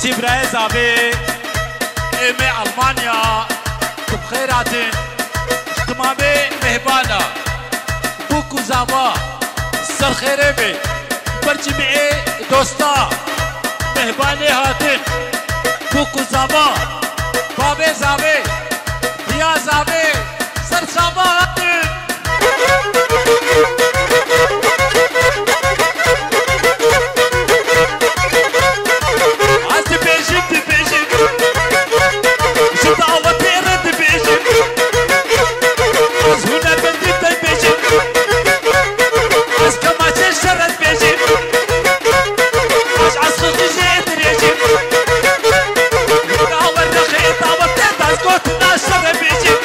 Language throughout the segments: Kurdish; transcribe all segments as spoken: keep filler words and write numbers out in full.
Tîbrayê zavê ê me Almanya, tu bi xêr hatin. Ji timamê mêhbana, bûk û zava, ser xêrê be. Ber cimê dosta, mêhbanê hatin. Bûk û zava, bavê zavê, diya zavê, ser çava hatin. Ez dibêjim, dibêjim. Ji dawetê re dibêjim. Ez hunermendî te dibêjim. Ez kemaçê şere dibêjim. Ez eşqî jê dirêjim. Dawer rexê dawetê de ez gotina şere bêjim.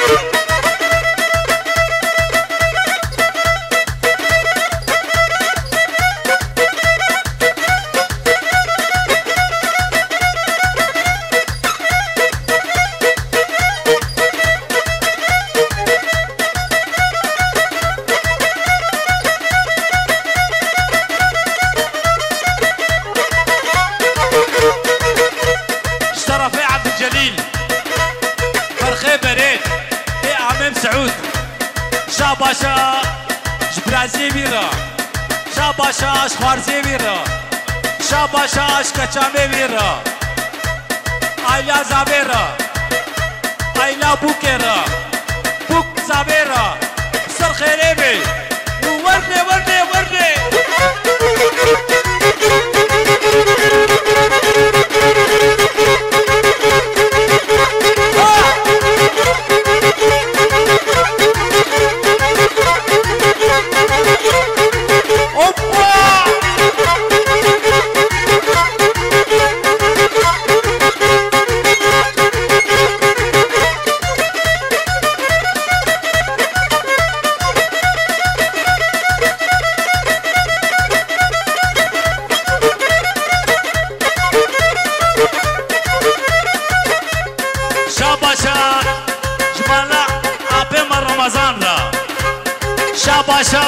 Ji terefê Ebdulcelîl, Ferxê Berê, ê Amêm Siûd. Şabaşa ji birazê wî re. Şabaşa ji xwarzê wî re. Şabaşa ji keçamê wî re. Ayla zavê re. Ayla bûkê re. Bûk zavê re. Ser xêrê be. Werne, werne, werne. Hoppa! Şabaşa ji mala apê me Remezan re. Şabaşa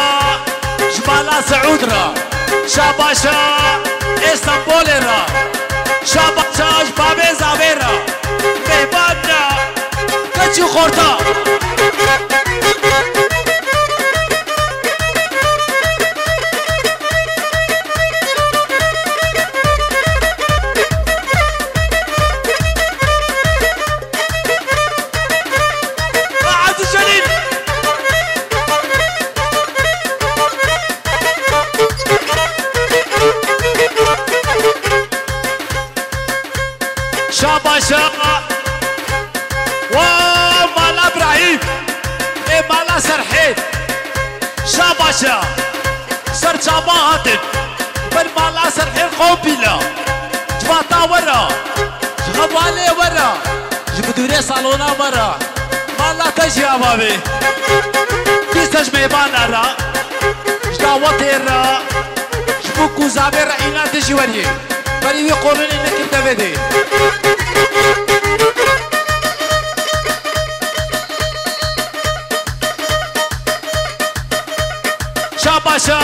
ji mala Siûd re. Şabaşa Îstanbulê re. Şabaşa ji bavê zavê re. Mêhban re. Keçî xorta. Aziz Celîl. Şabaşa. Wa mala Îbrahîm. Ê mala Serhêd. Şabaşa. Ser çava hatin. Ber mala Serhêd kompîla. Civata wera. Ji xebalê wera. Ji bidûrê salona wera. Mala te jî ava be. Dîsa ji mêvana re. Ji dawetê re. Ji bûk û zavê re îna tu jî weriyê. Berî wî qolunê nekir devê dê. Şabaşa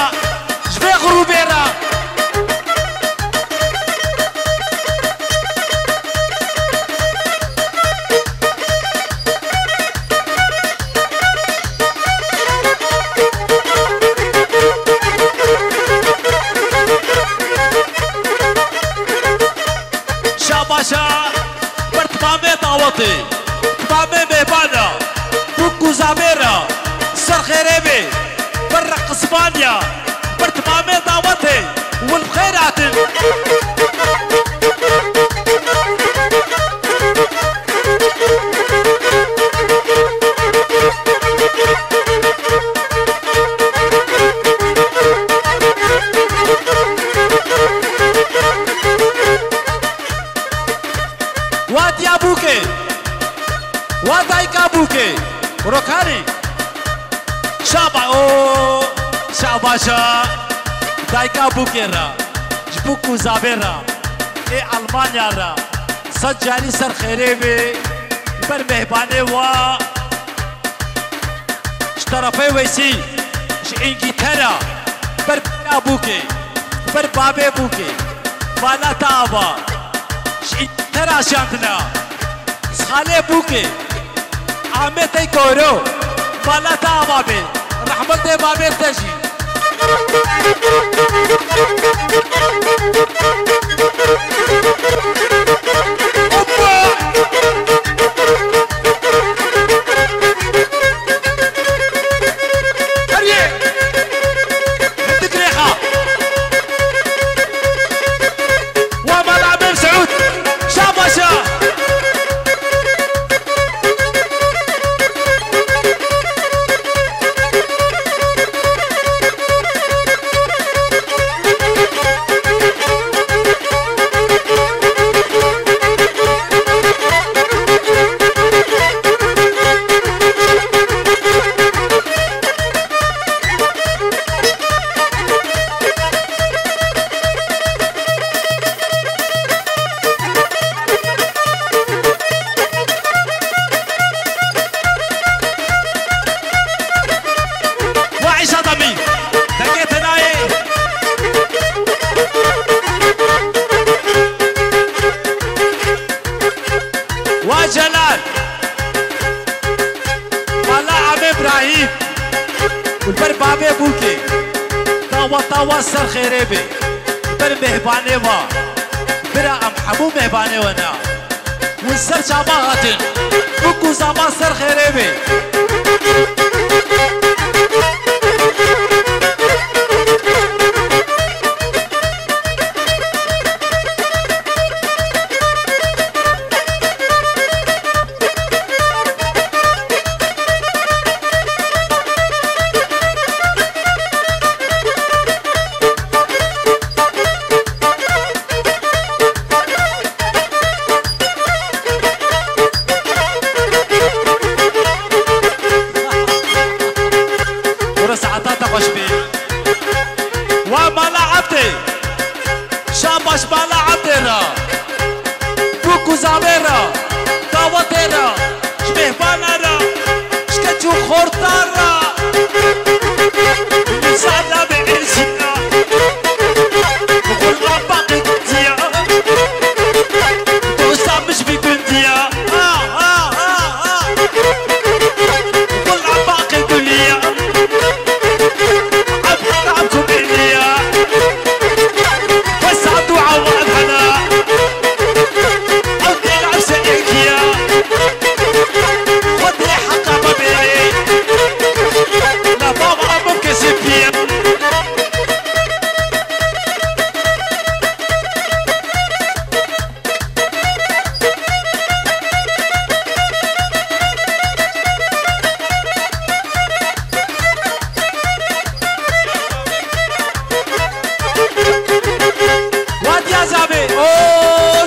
ji vê grûbê re. Şabaşa ber timamê dawetê, timamê mêvana, bûk û zavê re, ser xêrê be, ber reqismaniya, ber timamê dawetê, win bi xêr hatin. Wa diya bûkê. Wa dayika bûkê. Rokarî. Şaba-, o, şabaşa. Dayika bûkê re. Ji bûk û zavê re. Ê Almanya re. Sed carî ser xêrê be. Ber mêhbanê wa. Ji terefê Weysî, ji Îngîtera, ber pira bûkê, ber babê bûkê, mala te ava. Te raşandina. Xalê Bûkê. Amê tey koro. Mala te ava bê. Rehmetê babê te jî. Hoppa! Heriyê! Hindik rêxa! Wa mala Amê Mesûd! Şabaşa! Wa Îsa Demî, dengê te nayê. Wa Celal, Mala Amê Îbrahîm, û li ber babê Bûkê, tawa tawa ser xêrê bê, li ber mêhbanê va, bira em hemû mêhbanê we ne. Hûn ser çava hatin. Bûk û zava ser xêrê bê. Kuro saeta te xweş bê. Wa mala Ebdê. Şabaş mala Ebdê re. Bûk û zavê re. Dawetê re. Ji mêhbana re. Ji keç û xorta re. Nizam nabê êrişî re. Xulqa baqê gundiya. Dosta min ji vî gundiya. Ha, ha, ha, ha. Xulqa baqê gundiya. Abdullah Abdullah. Wesa dua wa hena. Ew tê li efse êkiya. Xwedê heqa bibêrê. La bava min kesê piya. Wa diya zavê, o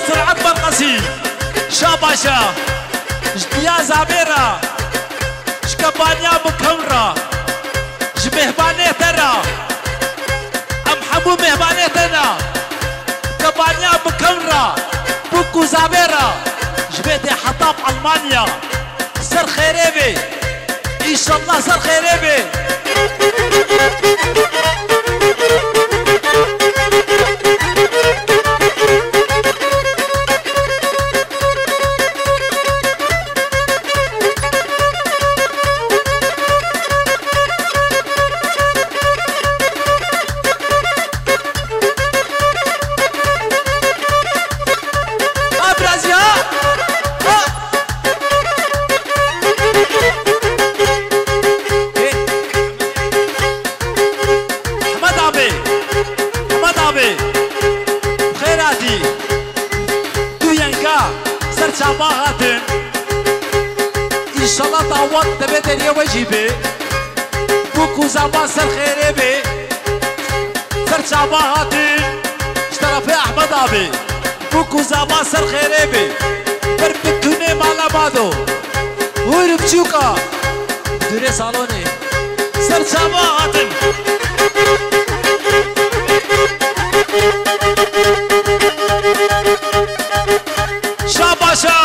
Zir'et Belqasî, şabaşa, ji diya zavê re, ji kebaniya min kewn re, ji mêhbanê te re, em hemû mêhbanê te ne, kebaniya min kewn re, bûk û zavê re, ji bê tê heta bi Almanya. Ser xêrê bê. Înşallah ser xêrê bê. Ha, biraz ya. Ha. Ehmed abi. Ehmed abi. Xêr hatî. Tu yenka ser çava hatin. Înşallah dawet debe deriyê we jî bê. Bûk û zava ser xêrê bê. Ser çava hatin. Ji terefê Ehmed abi. Bûk û zava ser xêrê bê. Ber bi tunê mala Mado. Hûr biçûka. Dûrê salonê. Ser çava hatin. Şabaşa.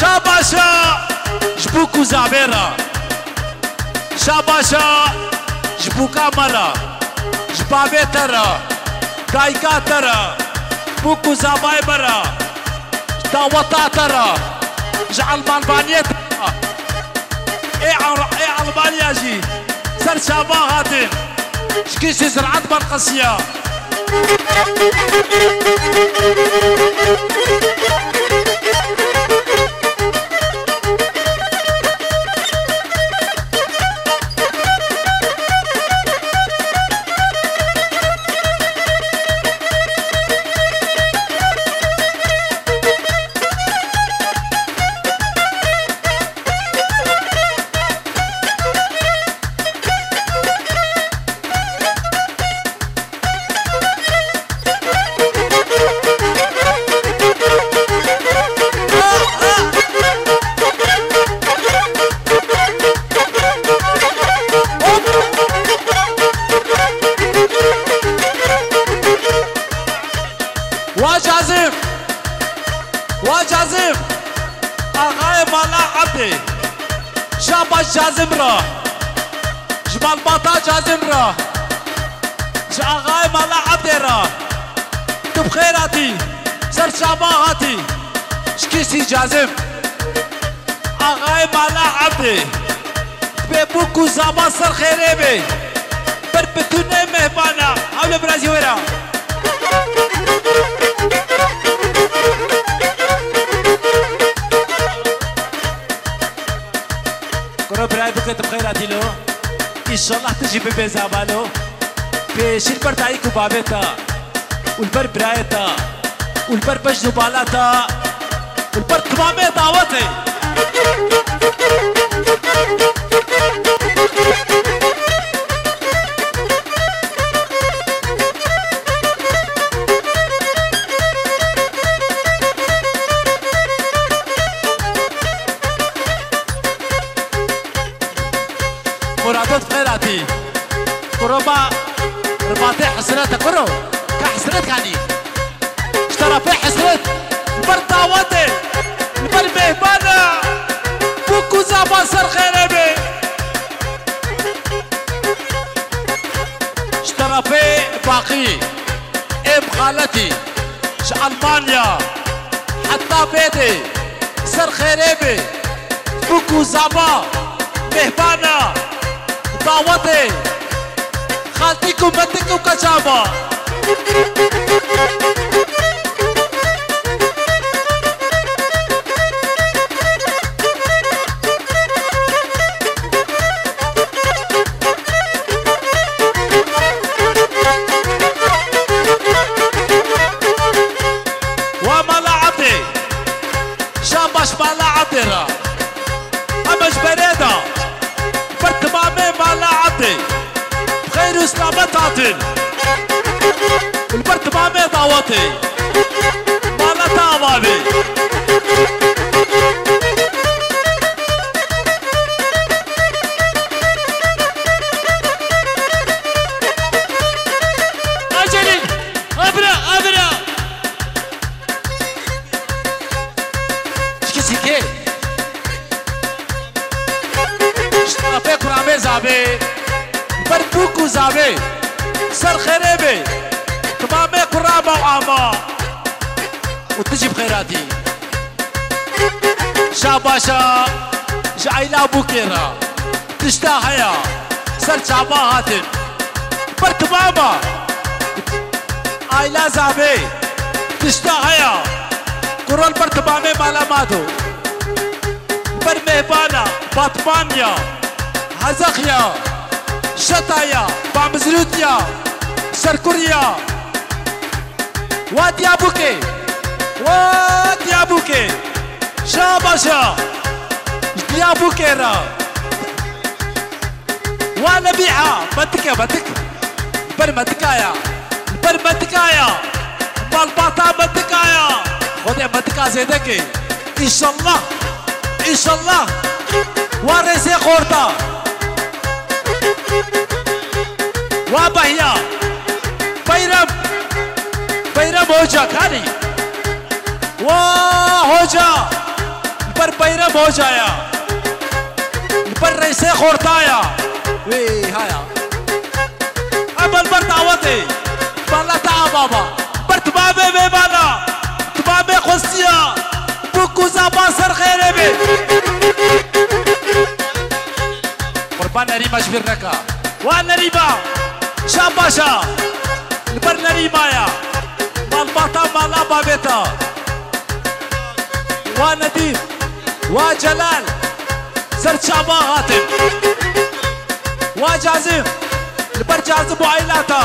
Şabaşa. Ji bûk û zavê re. Şabaşa ji bûka me re, ji bavê te re, dayika te re, Bûk û zabayê me re, ji daweta te re, ji Elmanvaniyê te re, ê Ewro-, ê Elmanya jî ser çava hatin, ji kîsî Ziraet Berqesiya. Wa Cazim! Wa Cazim! Axayê mala Ebdê! Şabaş Cazim ra! Ji malbata Cazim ra! Ji axayê mala Ebdê ra! Tu bi xêr hatî! Ser çava hatî! Ji kîsî Cazim! Axayê mala Ebdê. Bê bûk û zaba ser xêrê bê. Ber bi tu ne mehmana. Hewle birazî wêra. Kuro birayê bike tu bi xêr hatî lo. Înşallah tu jî bibê zaba lo. Pêşî li ber dayik û bavê te. Û li ber birayê te. Û li ber bejn û bala te. Li ber timamê dawetê. Murado, tu xêr hatî. Kuro ma ribatê hesret e kuro. Ka hesret kanî. Ji terefê hesret, li ber dawetê, li ber mêhmana, bûk û zaba ser xêrê bê. Ji terefê baqî, êm xaletî, ji Elmanya, heta vêdê, ser xêrê bê. Bûk û zaba, mêhmana, dawetê. Xaltîk û metik û qeçaba. Wa mala Ebdê. Şabaş mala Ebdê ra. Em ji berê de ber timamê mala Ebdê bi xeyr û selamet hatin. Li ber timamê dawetê mala te ava bê. Acelî, abira, abira. Çikî sîkê. Ji terefê kuramê zabê, ber bûk û zabê, ser xêrê bê, timamê kurama û ama. Û tu jî bi xêr hatî. Şabaşa ji Eyla Bûkê re. Tişta heye, ser çava hatin. Ber timama. Ayla zabê. Tişta heye. Kural ber timamê mala Mado. Ber mêhbana, Batmanya, Hezexiya, Şetaya, Bamizrûtiya, Serkuriya. Wa Diyabûkê. Wa Diyabûkê. Şabaşa. Ji Diyabûkê re. Wa Lebîha. Metike, metik. Ber metikaya. Ber metikaya. Malbata metikaya. Xwedê metika zêde kê. Înşallah. Înşallah. Wa rêzê xorta. Wa Behya. Beyrem. Beyrem Hoca kanî. Wa Hoca. Li ber Beyrem Hoca ya. Li ber rêsê xorta ya. Wê haya. Em li ber dawetê. Bala te a baba. Ber timamê mêvan Qurban Nerîma ji bîr neka. Wa Nerîma, şabaşa, li ber Nerîma ya. Malbata mala babê ta. Wa Nedîm, wa Celal, ser çava hatin. Wa Cazim, li ber Cazim û aîlata,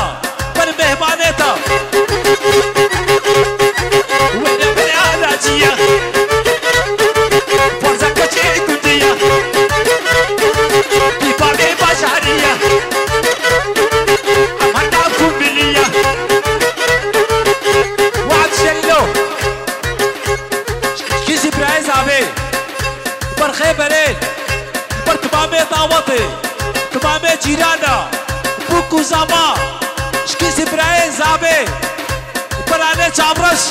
li ber mêhmanê ta. Were were araciye, forza keçê gundiye, dîvanê bajariye, aman da kumbiliye. Wa Şello, Şkî Zîbrayê Zavê, li ber Xêberê, li ber timamê dawetê, timamê cîrana, bûk û zava, Şkî Zîbrayê Zavê, li ber Alê Çavreş.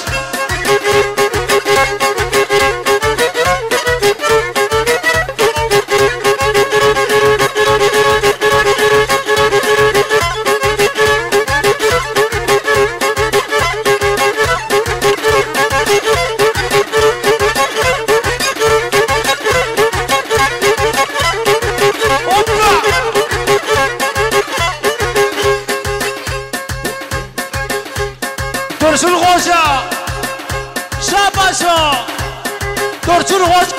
Dursun Hoca! Şabaşo! Dursun Hoca!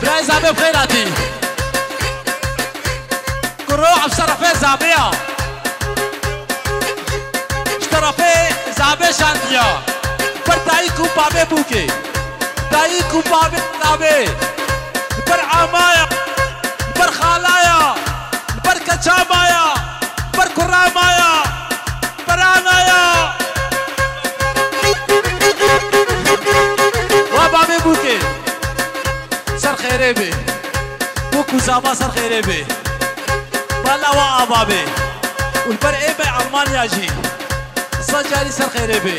Birayê Zabê bi xêr hatî. Kuro ev serefê Zabê ya. Ji terefê Zabê şandiya. Ber dayik û bavê bûkê. Dayik û bavê Zabê. Li ber amaya. Li ber xalaya. Li ber keça maya. Li ber kura maya. Li ber anaya. Wa bavê bûkê. Ser xêrê bê. Bûk û zava ser xêrê bê. Bala wa ava bê. Û li ber ê me Almanya jî. Sed carî ser xêrê bê.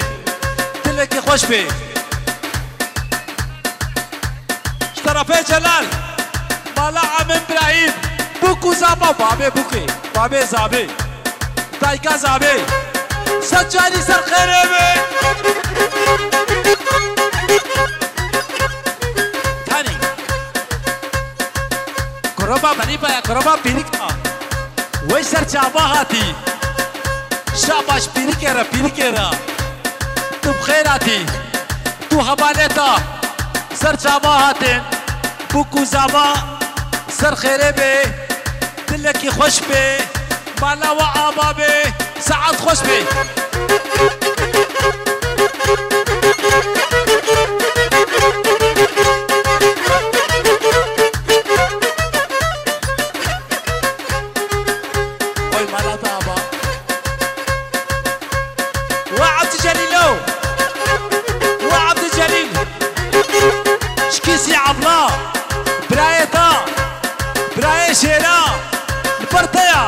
Dilekî xweş bê. Ji terefê Celal. Bala Amê Îbrahîm. Bûk û zava. Bavê bûkê. Bavê zavê. Dayika Zabê. Sed carî ser xêrê bê. Tanî. Kurama benî baya, kurama pîrika. Wey ser çava hatî. Şabaş pîrikê re, pîrikê re. Tu bi xêr hatî. Tu hevalê ta ser çava hatin, bûk û zava ser xêrê bê, dilekî xweş bê, mala we ava bê, saet xweş bê. Oy mala te ava. We Abdücelîlo. We Abdücelîl. Şikîsî abla. Birayê te. Birayê şêra. Li ber te ya.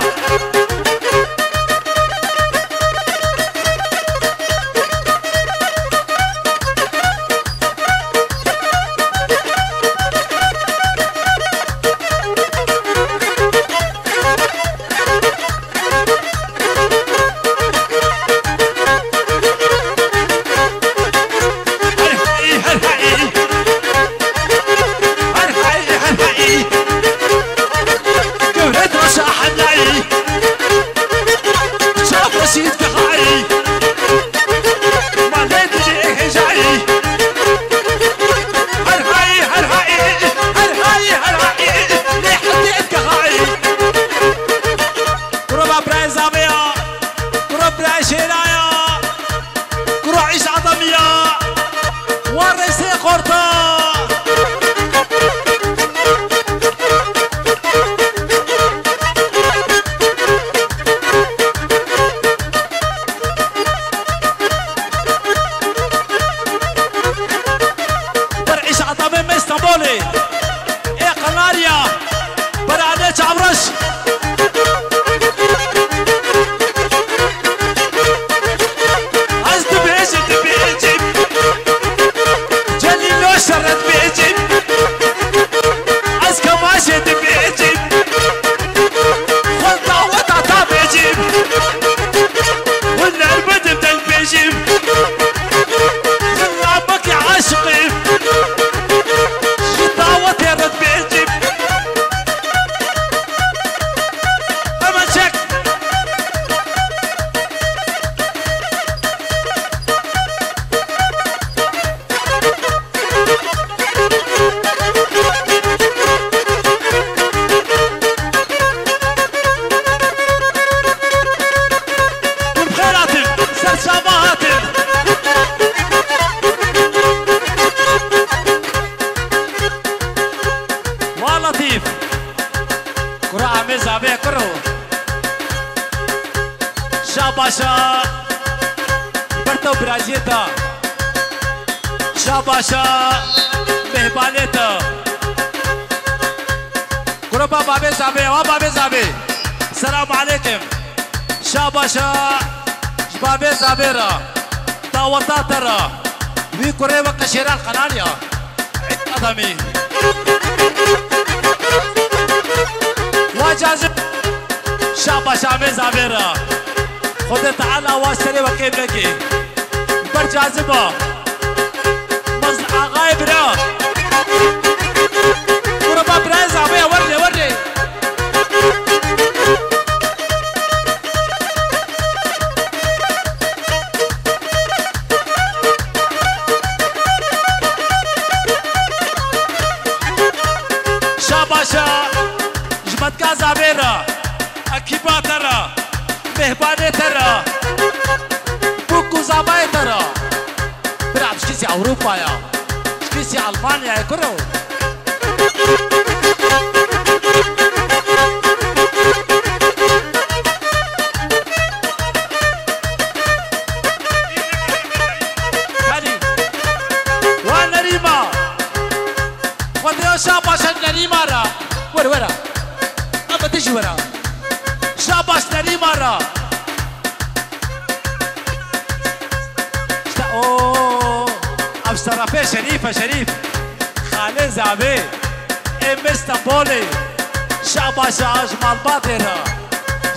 Kura Amê Zavê kuro. Şabaşa. Berto Brazil da. Şabaşa. Mehbanê da. Grupa Bavê Zavê, wa Bavê Zavê. Selam aleyküm. Şabaşa. Ji Bavê Zavê ra. Daweta te ra. Wî kurê weke şêra Qenanî ya. Adamî. Wa cazib. Şabaş Amê Zavê ra. Xwedê Teala wa serê we kêm neke. Ber cazib a. Mez axayê bira. Gruba birayê Zavê ya, werê, werê. Şabaşa ji Metka Zavê re, ekîpa te re, mêhbanê te re, bûk û zabayê te re. Bira, ji kesî Ewropa ya, ji kesî Almanyayê kuro. Herî. Wa Nerîma. Xwedê şabaş Nerîma ra. Were, were. Ama tu jî were. Şabaş Nerîma ra. İşte o. Ev serafê Şerîf e, Şerîf. Xalê Zavê. Ê me Stenbolê. Şabaş a ji malbatê ra.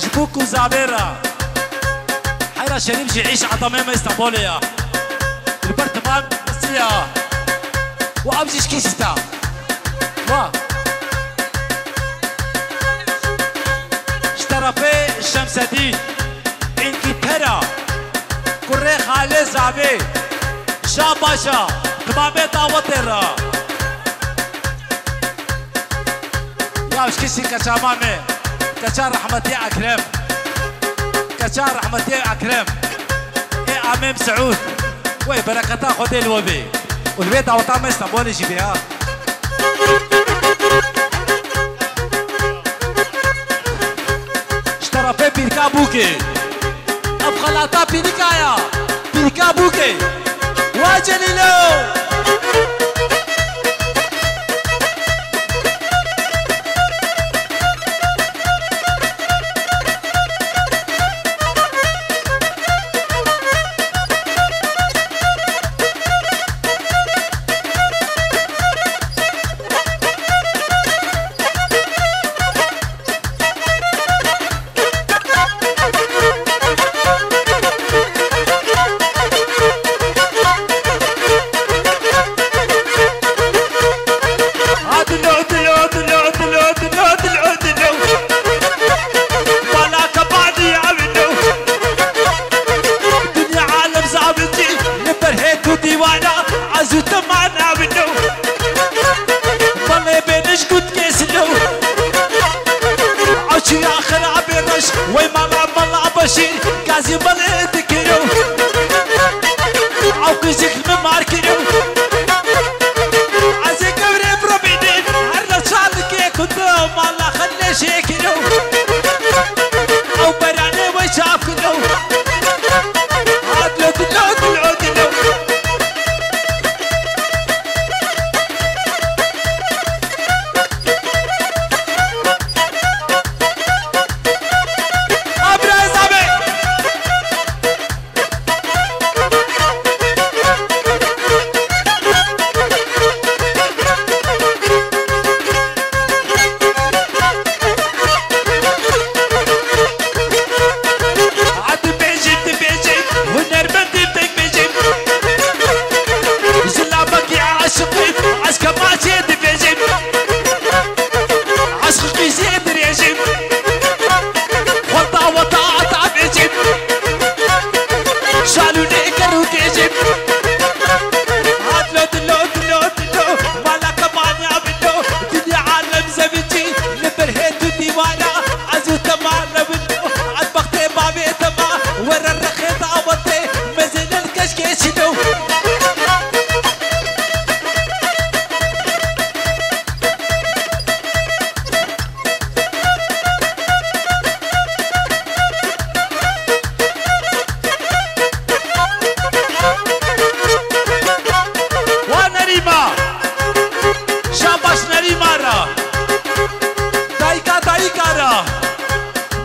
Ji bûk û zavê ra. Heyra Şerîf jî îş adamê me Stenbolê ya. Li ber timam siya. Û ev jî ji kî sîta? Wa. Ji terefê Şemsedîn, Îngîtera, kurê Xalê Zavê, Şabaşa, timamê dawetê re. Ya ji kişî keça mamê, keça rehmetî Ekrem. Keça rehmetî Ekrem. Ê Amê Mesûd. Wey bereketa Xwedê li we bê. Û li vê daweta me Stenbolê jî bê ha. Ji terefê pîrka bûkê. Ev xelata pîrika ya. Pîrka bûkê. Wa Celîlo!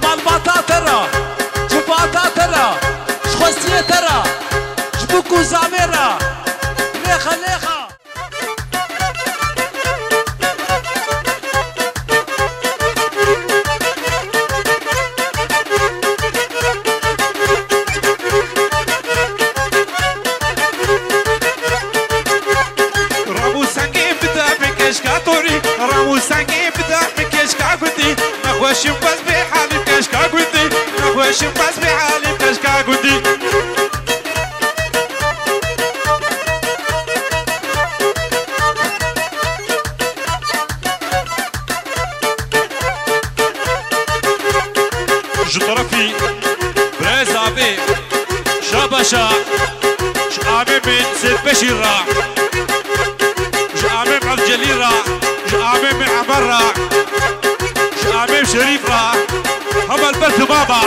Malbata te re, civata te re, ji xwestiyê te re, ji bûk û zavê re, lêxe lêxe. Ram û sengê bide min keşka torî, ram û sengê bide min keşka gundî. Nexweşim bes bê halîm keşka gundî, nexweşim bes bê halîm keşka gundî. Ji terefî birayê zavê Şabaşa, ji amê min Sêd Beşîr ra, ji amê min Evcelî ra, ji amê min Emer ra, ji amê min Şerîf ra, hema li ber timama.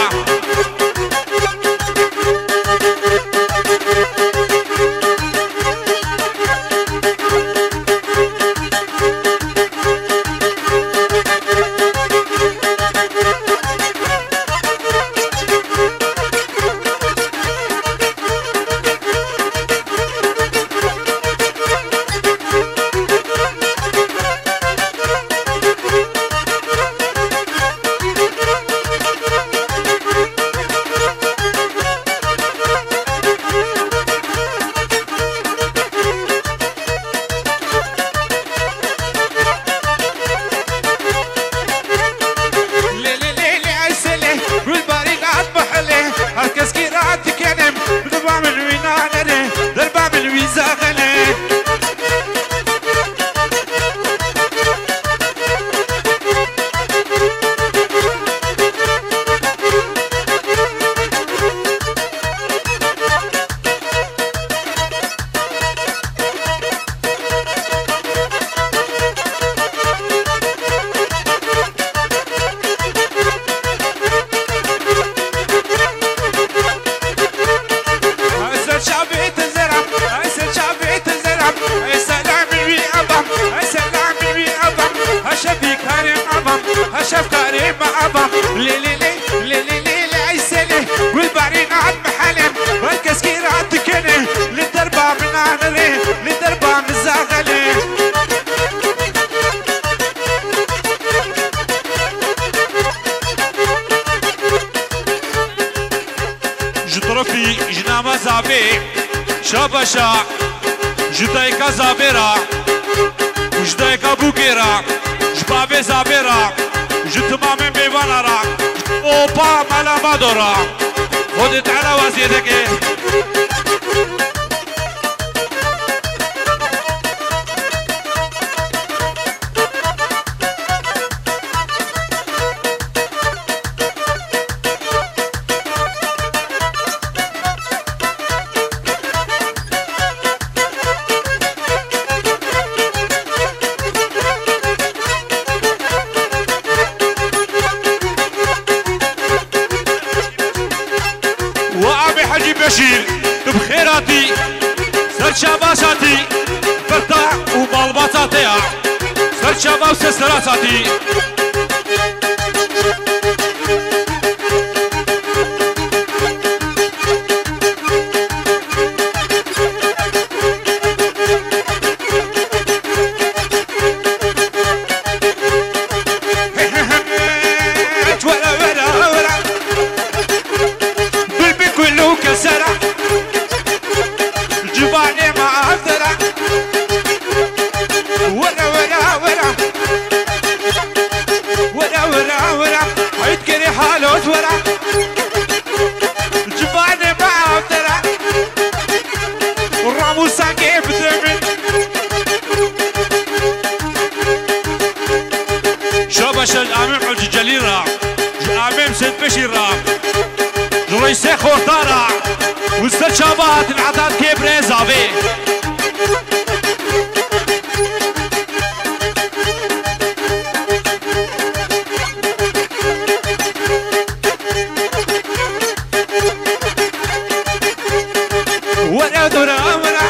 Lê, lê, lê, lê, ey selê, gulbarî gat bihilê, her kes kî ra dikenim, derba min wî nanerê, derba min wî zaxelê. Ser çavê te zeram, ay ser çavê te zeram, ay selamê wî abam, ay selamê wî abam, ha şevîkarê abam, ha şevkarê me abam, lê lê lê. Lê lê lê lê ey selê, gulbarî nat mehelê, her kes kî ra dikene, li derba min nanerê, li derba min zaxelê. Ji terefî jina me zavê, Şabaşa, ji dayika zavê ra, ji dayika bûkê ra, ji bavê zavê ra, ji timamê mêvana ra, opa mela Mado ra. Xwedê Teala waziyeteke. Wa Amê Hecî Beşîr, tu bi xêr hatî, ser çava satî, berta û malbata te ya, ser çava û ser sera satî. Were, were, were. Gul bi gul û kesera. Civanê me avdera. Were, were, were. Were, were, were. Hayt kerê halot were. Civanê me avdera. Ramûsa kê bide min. Şabaşa ji amê Hecî Celîl ra, ji amê Sêd Beşîr ra, ji Reysê Xorta ra û ser çava hatin edat kê birê zavê. Were dora were.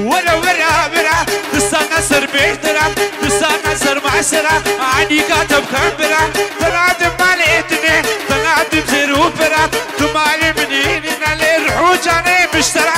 Were were were. Distana ser bêhtira. Distana ser Anîka te bixem bira, te nadim malê tine, te nadim zêr û pira, tu malê min î, nîne lê ruh û canê miştera.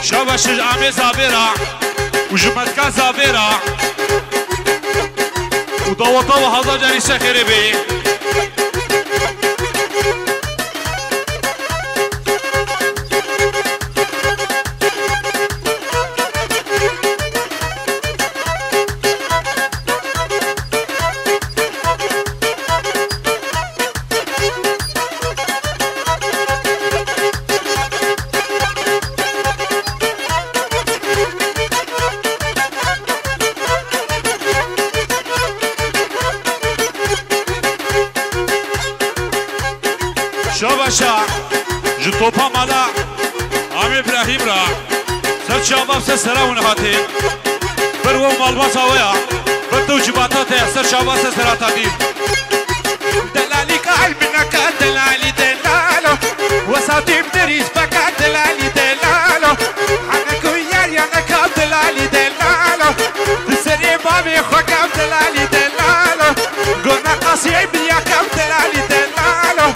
Şabaş ji amê zavê ra û ji metka zavê ra û daweta we hezar carî ser xêrê bê. Şabaşa ji topa mala Amê Îbrahîm ra ser çava ser sera hûn hatin. Ber we û malbata we ya, ber te û civata te ya ser çava ser sera ta dî. Delalî kalbineka delalî delalo. Wesatî bi derî speka delalî delalo. Hane ku yar yaneka delalî delalo. Di serê bavê xwe ka delalî delalo. Gona qasiyê biyaka delalî delalo.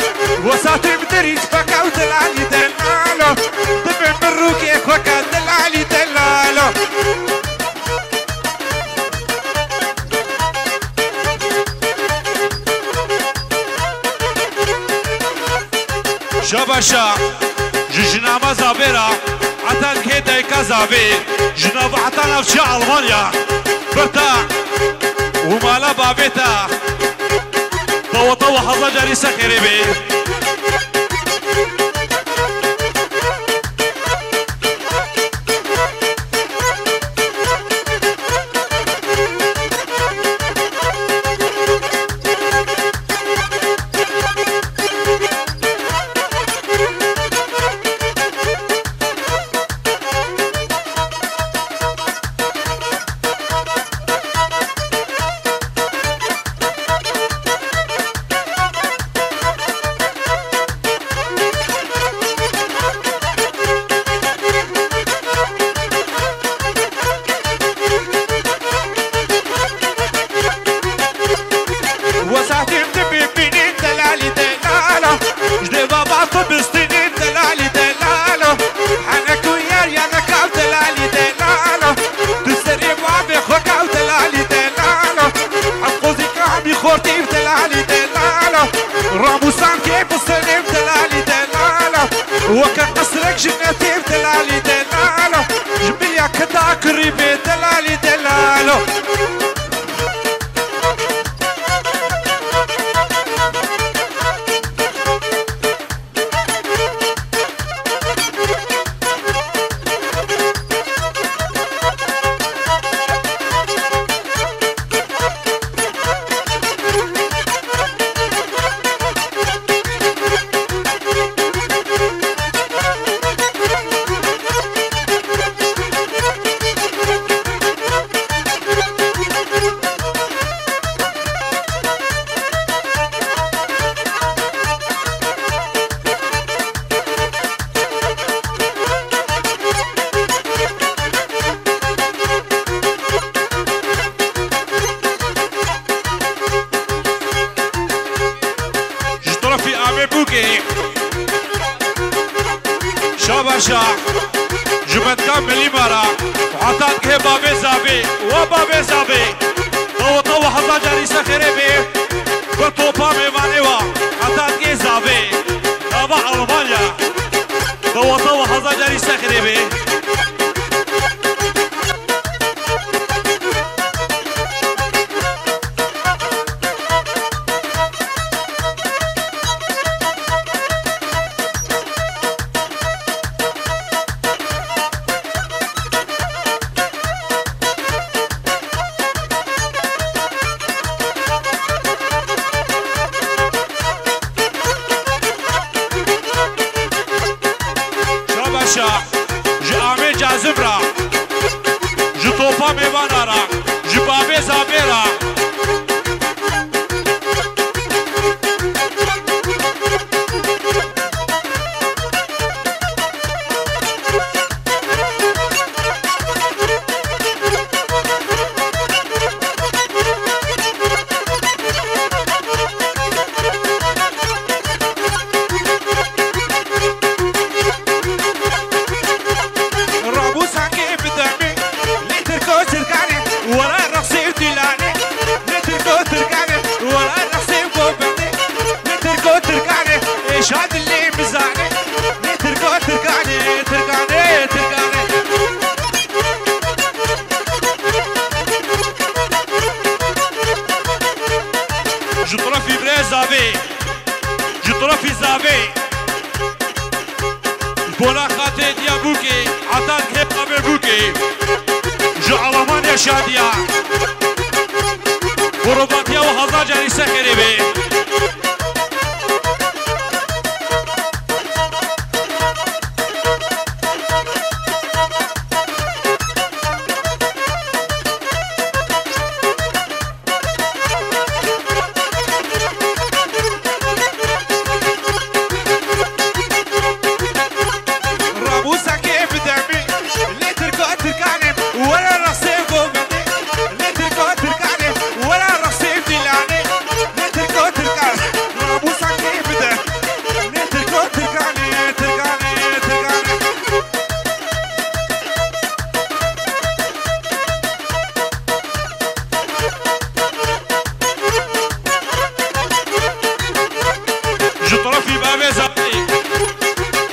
Wesatî bi derî speka delalî delalo. Dibê min rûkê xwe ka delalî delalo. Şabaşa ji jinama zavê ra heta dikê dayika zavê, ji nav heta navçeya Almanya, birta û mala bavê ta, daweta we hezar carî ser xêrê bê. Wesatî min dibî bînî delalî delalo. Ji dê baba tu bistînî delalî delalo. Hene ku yar yaneka delalî delalo. Tu serê bavê xwe ka delalî delalo. Hep qozî ka hemî xortî delalî delalo. Ramûsan kê bistenê delalî delalo. Weke qesrek jinetê delalî delalo. Ji bilya keta kirî bê delalî delalo. Ji terefî Amê Bûkê, Şabaşa, ji metka Milîma ra, heta dikê bavê zavê, wa bavê zavê, daweta we hezar carî ser xêrê bê, bi topa mêvanê wa, heta dikê zavê, nava Almanya, daweta we hezar carî ser xêrê bê. pa mêvana ra, ji bavê zavê ra. Rabûsa kê bi demê, lê tirko tirkanê, were rexsê û dîlanê, lê tirko tirkanê, were rexsê û govendê, lê tirko tirkanê, êşa dilê bizanê, lê tirko tirkanê, tirkanê, tirkanê. Ji terefî birê zavê, ji terefî zavê. Ji bona xatê diya bûkê, ata dikê bavê bûkê. Ji Alamanya şadiya. Bo robatiya we hezar carî ser xêrê be. Rabûsa kê bi demê, lê tirko tirkanê, were rexsê govendê, lê tirko tirkanê, were rexsê dîlanê, lê tirko tirkan, rabûsa kê bi de, lê tirko tirkanê, tirkanê, tirkanê. Ji terefî bavê zavê,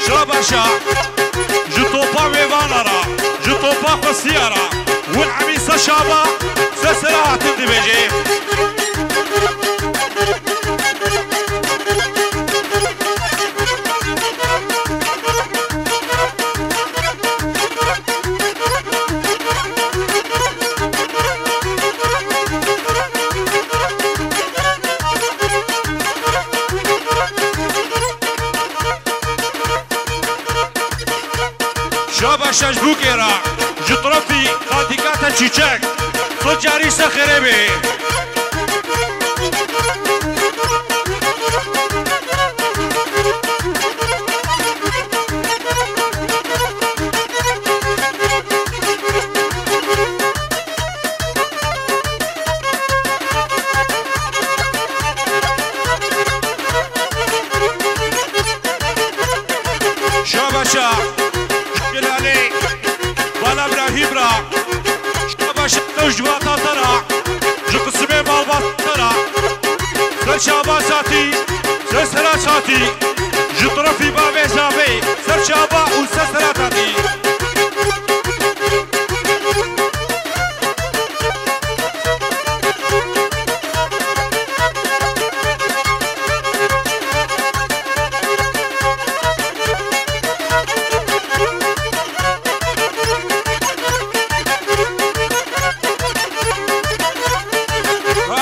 şabaşa, ji topa mêvana ra, ji topa xwesiya ra, win emî se şaba, se sera hatin dibêje. Şabaş ji bûkê re, ji terefî xatikata çîçek, sed carî ser xêrê bê. Şabaşa, ji Şelalê, Bala Brahîm ra, şabaşa ew ji vata te ra, ji qisimê malbata te ra, ser çava çatî, ser sera çatî, ji terefî bavê zavê, ser çava û ser sera çatî.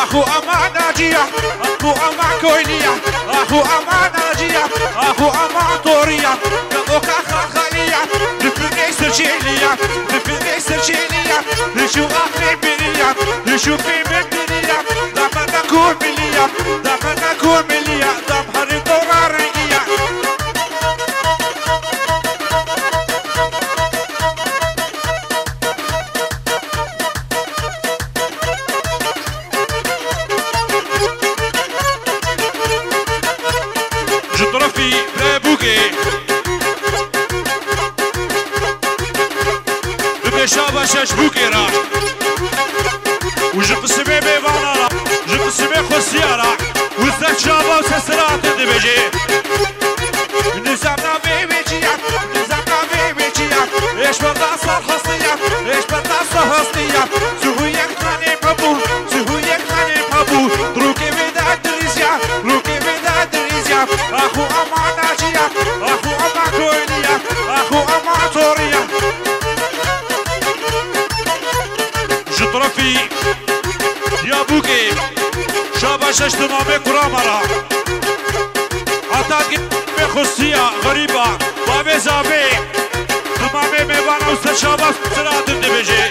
Axu ama naciya, axu ama koyniya, axu ama naciya, axu ama toriya. Oka xalxaliya, dipinê serçêliya, dipinê serçêliya, hişu axê biriya, hişu pê min diriya, dama da komiliya, dama da komiliya, dam harî dora rengiya. Ji terefî birê bûkê, bibê şabaş ji bûkê re û ji qisimê mêvana re, ji qisimê xwesiya re û ser çava û ser sera hatin dibêje. Nizam navê wê çi ya, nizam navê wê çi ya, êş benda sar hestiya, êş benda sar hestiya. Sihuyek tanê mebû, sihuyek tanê mebû. Rûkê wê de dirîzya, rûkê wê de dirîzya. Axu ama naciya, axu ama koyniya, axu ama toriya. Ji terefî Diyarbûkê, şabaş ji timamê kurama ra. Heta gê xusiya xerîba, bavê zavê, timamê mêvana û ser çava sira hatin dibêje.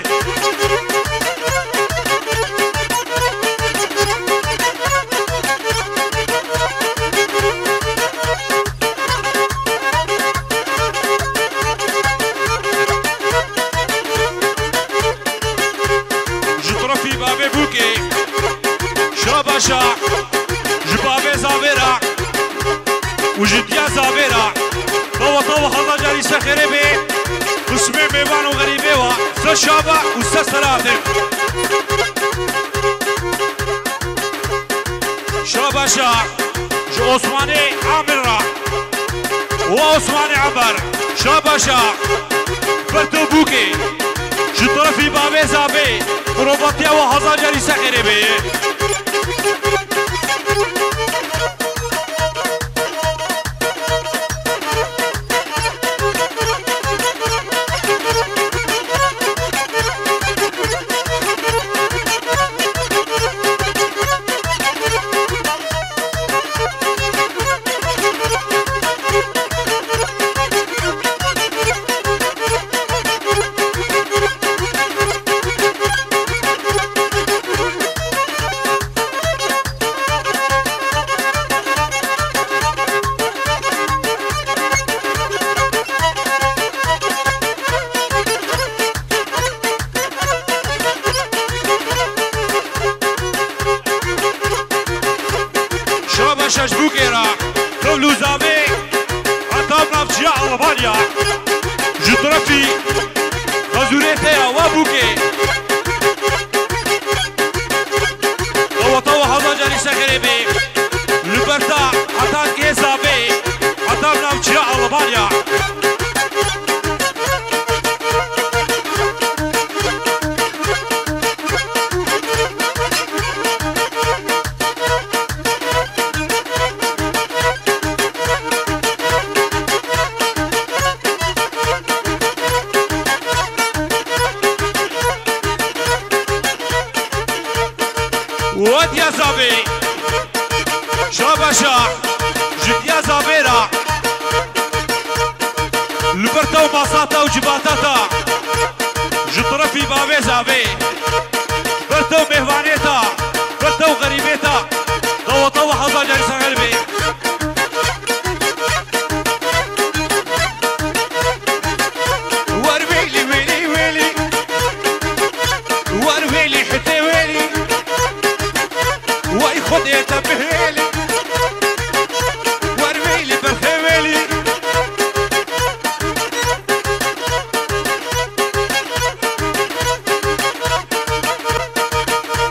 Ji diya zavê ra. Tawa tawa heza carî ser xêrê bê. Qismê mêvan û xerîbê wa. Ser şaba û ser seratin. Şabaşa ji Osmanê Amir ra. Wa Osmanê Amir. Şabaşa. Berto Bûkê. Ji terefî bavê zavê. Qurobatiya wa heza carî ser xêrê bê. Şabaş ji Bûkê ra, Tewlûzavê, heta navçiya Almanya, ji terefî xezûrê te ya wa Bûkê. Tawa tawa heza carî ser xêrê bê. Li ber ta heta gihê zavê, heta navçiya Almanya. Wadiya zavê, şabaşa, ji diya zavê ra, li ber te û masata û cibata ta, ji terefî bavê zavê, ber te û mêhvanê ta, ber te û xerîbê ta, tawa tawa heza carî ser xêrê bê. Wer wêlî, wêlî, wêlî. Wer wêlî, hitê wêlî. Wey Xwedê te bihêlî. Wer wêlî, berxê wêlî.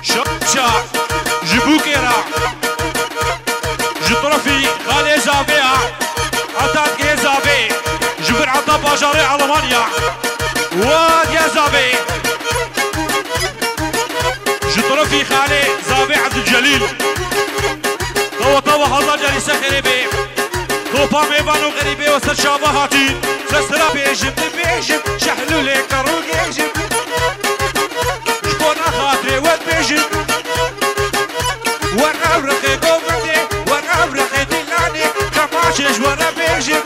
Şaşa ji Bûkê ra, ji terefî xalê zavê ya, heta gihê zavê, ji vir heta bajarê Almanya, wadiya zavê, ji terefî xalê zavê Ebdulcelîl, tawa tawa heza carî ser xêrê bê. Topa mêvan û xerîbê we ser çava hatî. Sesra bêjim, dibêjim, şehlûlê kerû gêjim. Ji bona xatirê we dibêjim. Wer ev rixê govindê, wer ev rixê dîlanê, kemaşê ji we re bêjim.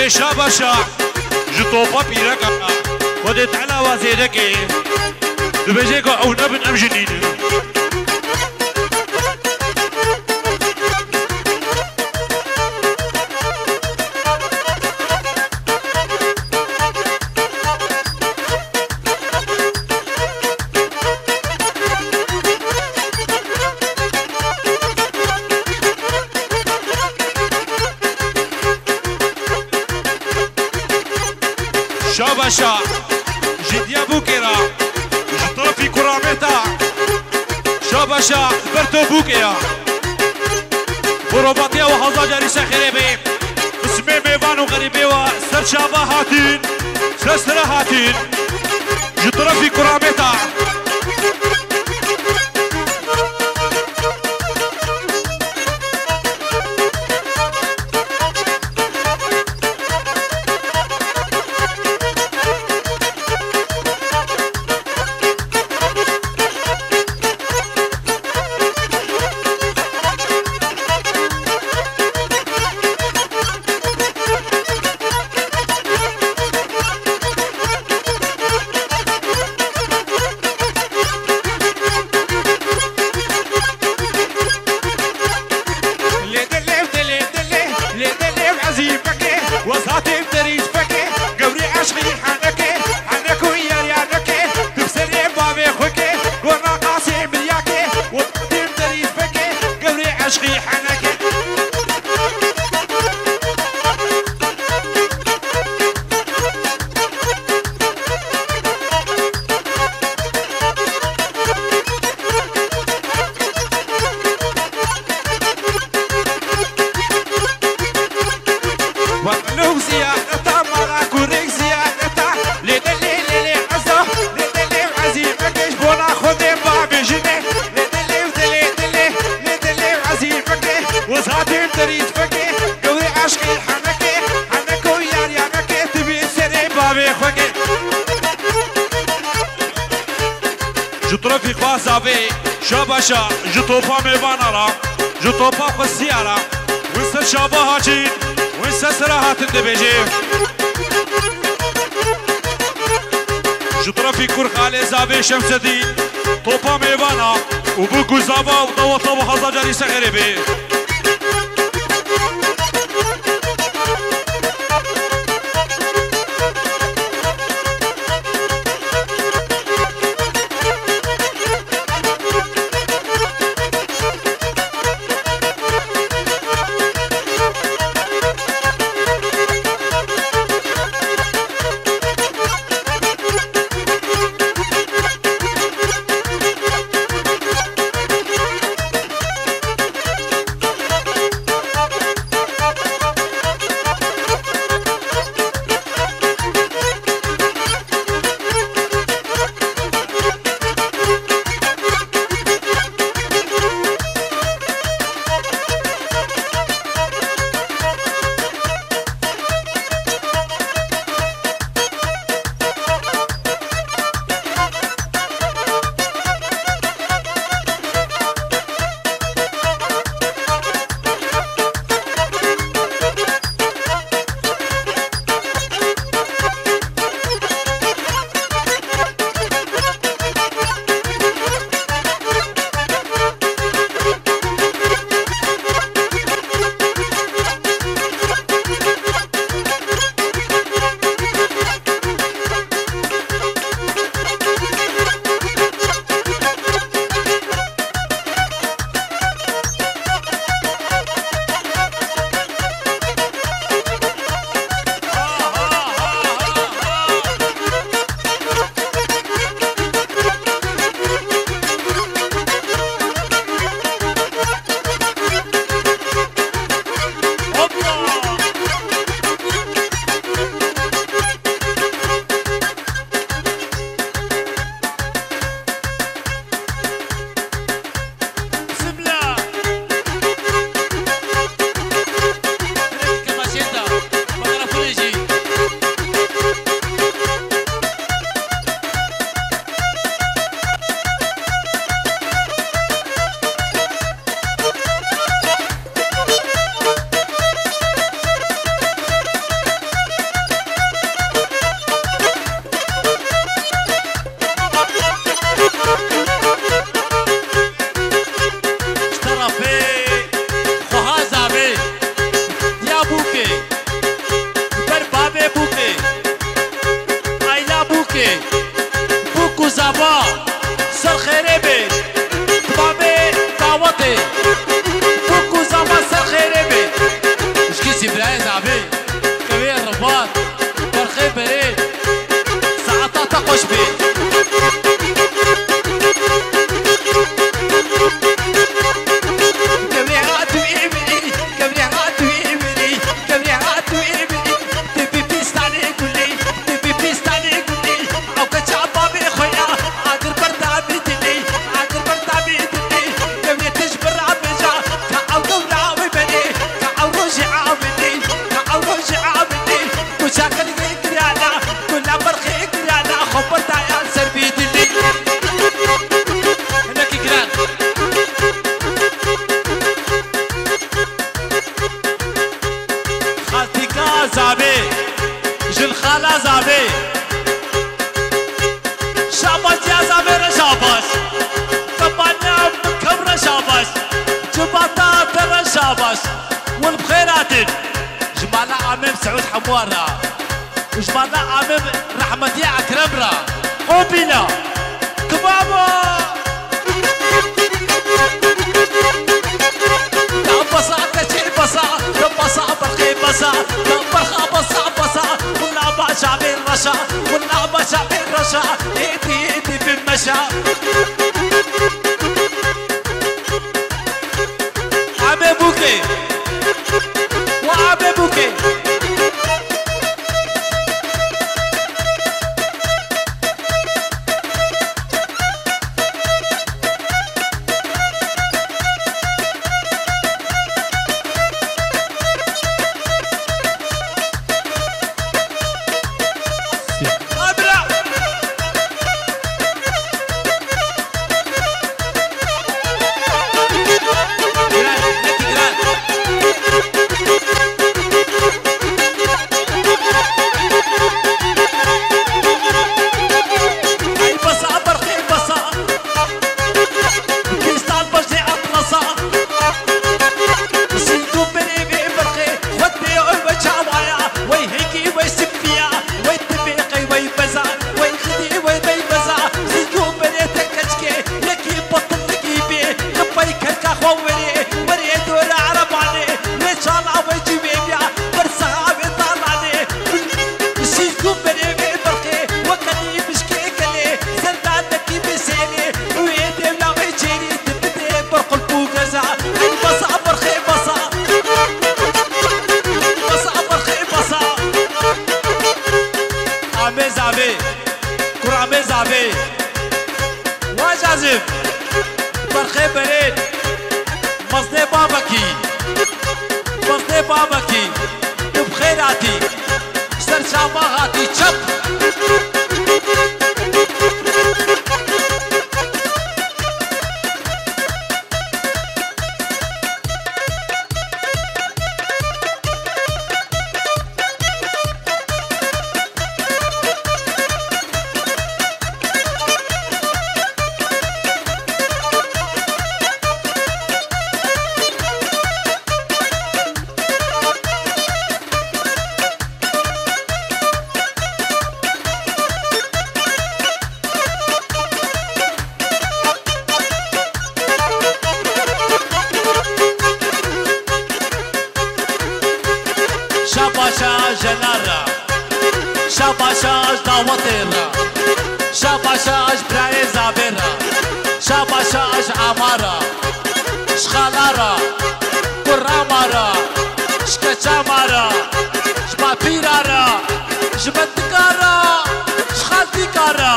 Şabaşa ji topa pîreka Xwedê Teala wa zêde ke. Dibêje ku ew nebin, em jî nînin. Şabaşa ji Diyarbûkê re, ji terefî Kuramêta. Şabaşa ber to bûkê ya. Bo robatiya we hezar carî ser xêrê bê. Qismê mêvan û xerîbê we ser çava hatin, ser sira hatin. Ji terefî Kuramêta. Lê dilê, dilê, dilê, lê dilê ezî bike, wezatê derî bike, gewrê eşqî heneke, henek û yar yaneke, tu serê bavê xwe ke, gona qasê miryake, wezatê derî bike, gewrê eşqî heneke. Weqlûk ziyareta, mala kurêk ziyareta. Lê dilê, lê lê eza, lê dilê ezî mekej bona Xwedê babê jine. Lê dilê, dilê, dilê, lê dilê ezî meke. Wezatê derî bike, gewrê eşqî heneke, heneke û yar yaneke, tu bî serê bavê xwe ke. Ji terefî xwe zavê, Şabaşa, ji topa mêvana re, ji topa xwe siya re, win ser çava haçîn, win ser sira hatin dibêje. Ji terefî Kurxalê zavê Şemsedîn, topa mêvana û bû ku zava û daweta we hezar carî ser xêrê bê. Şa, êdî, êdî bin meşa. Amê bûkê. Wa amê bûkê. Sîndû berê vê birqê, xwedê ew çawaya, wey hêkî, wey sipî ya, wey tibê qey, wey beza, wey xidî, wey mey beza. Sîndû berê te keçikê, yekî betilikî bê, li pey kelka xwe werê, werê dora erebanê, wê çala wey cî wê biya, pirsa wê talanê. Sîndû berê vê birqê, weke dî mişkê gelê, serdar nekî vê sêlê, wê dewla wê çêrî, dibidê birqulp û geza. Ey basa birqê basa. Basa birqê basa. Amê zavê. Kur amê zavê. Wa cazib. Birqê berê. Mezdê babekî. Mezdê babekî. Tu bi xêr hatî. Ser çava hatî çep. Şabaşa jelan ra. Şabaşa ji dawetê ra. Şabaşa ji birayê zavê ra. Şabaşa ji ama ra. Ji xala ra. Kurama ra. Ji keça ma ra. Ji bapîra ra. Ji mentika ra. Ji xaltîka ra.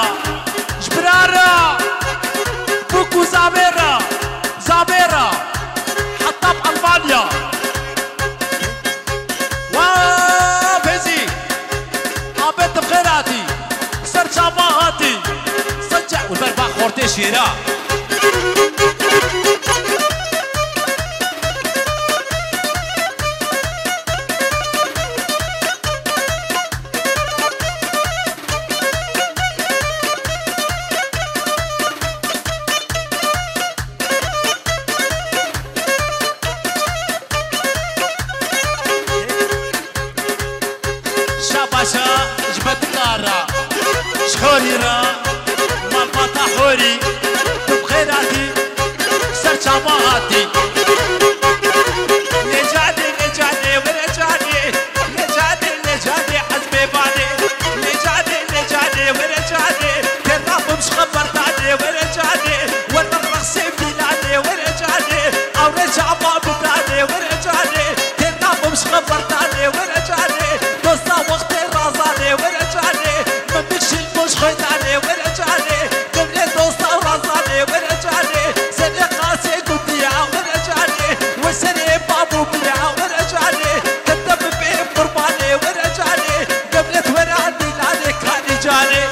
Ji bira ra. Bûk û zavê ra. Zavê ra. Heta bi Elmanya. Wa Fezî! Abê tu bi xêr hatî. Ser çava hatî. Sence û ber ba xortê şêra. Şabaşa ji betika ra, ji Horî ra, malbata Horî, tu bi xêr hatî, ser çava hatî. Lê canê, lê canê, were canê. Lê canê, lê canê, ez mêvanê. Lê canê, lê canê, were canê. Têr nabim ji xeberdanê, were canê. Were reqsê fîlanê, were canê. Ewre çava bidanê, were canê. Têr nabim ji xeberdanê, were canê. Dosta wextê razanê, were canê. Min bikşîn bo ji xwe danê, were canê. Gewrê dosta razanê, were canê. Serê qasê gotiya, were canê. We serê bab û bira, were canê. Kete bibê qurbanê, were canê. Gewret wera dîlanê kanî canê.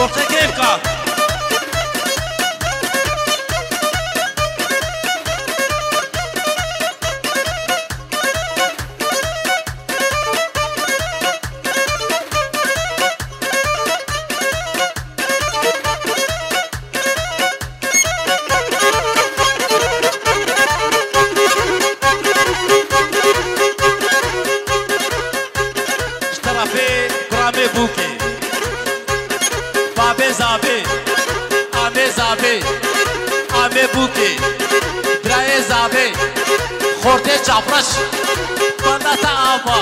Orta keyfka. Ji terefê kuramê bûkê. Babê zavê, amê zavê, amê bûkê, birayê zavê, xortê Çavreş, bala te ava,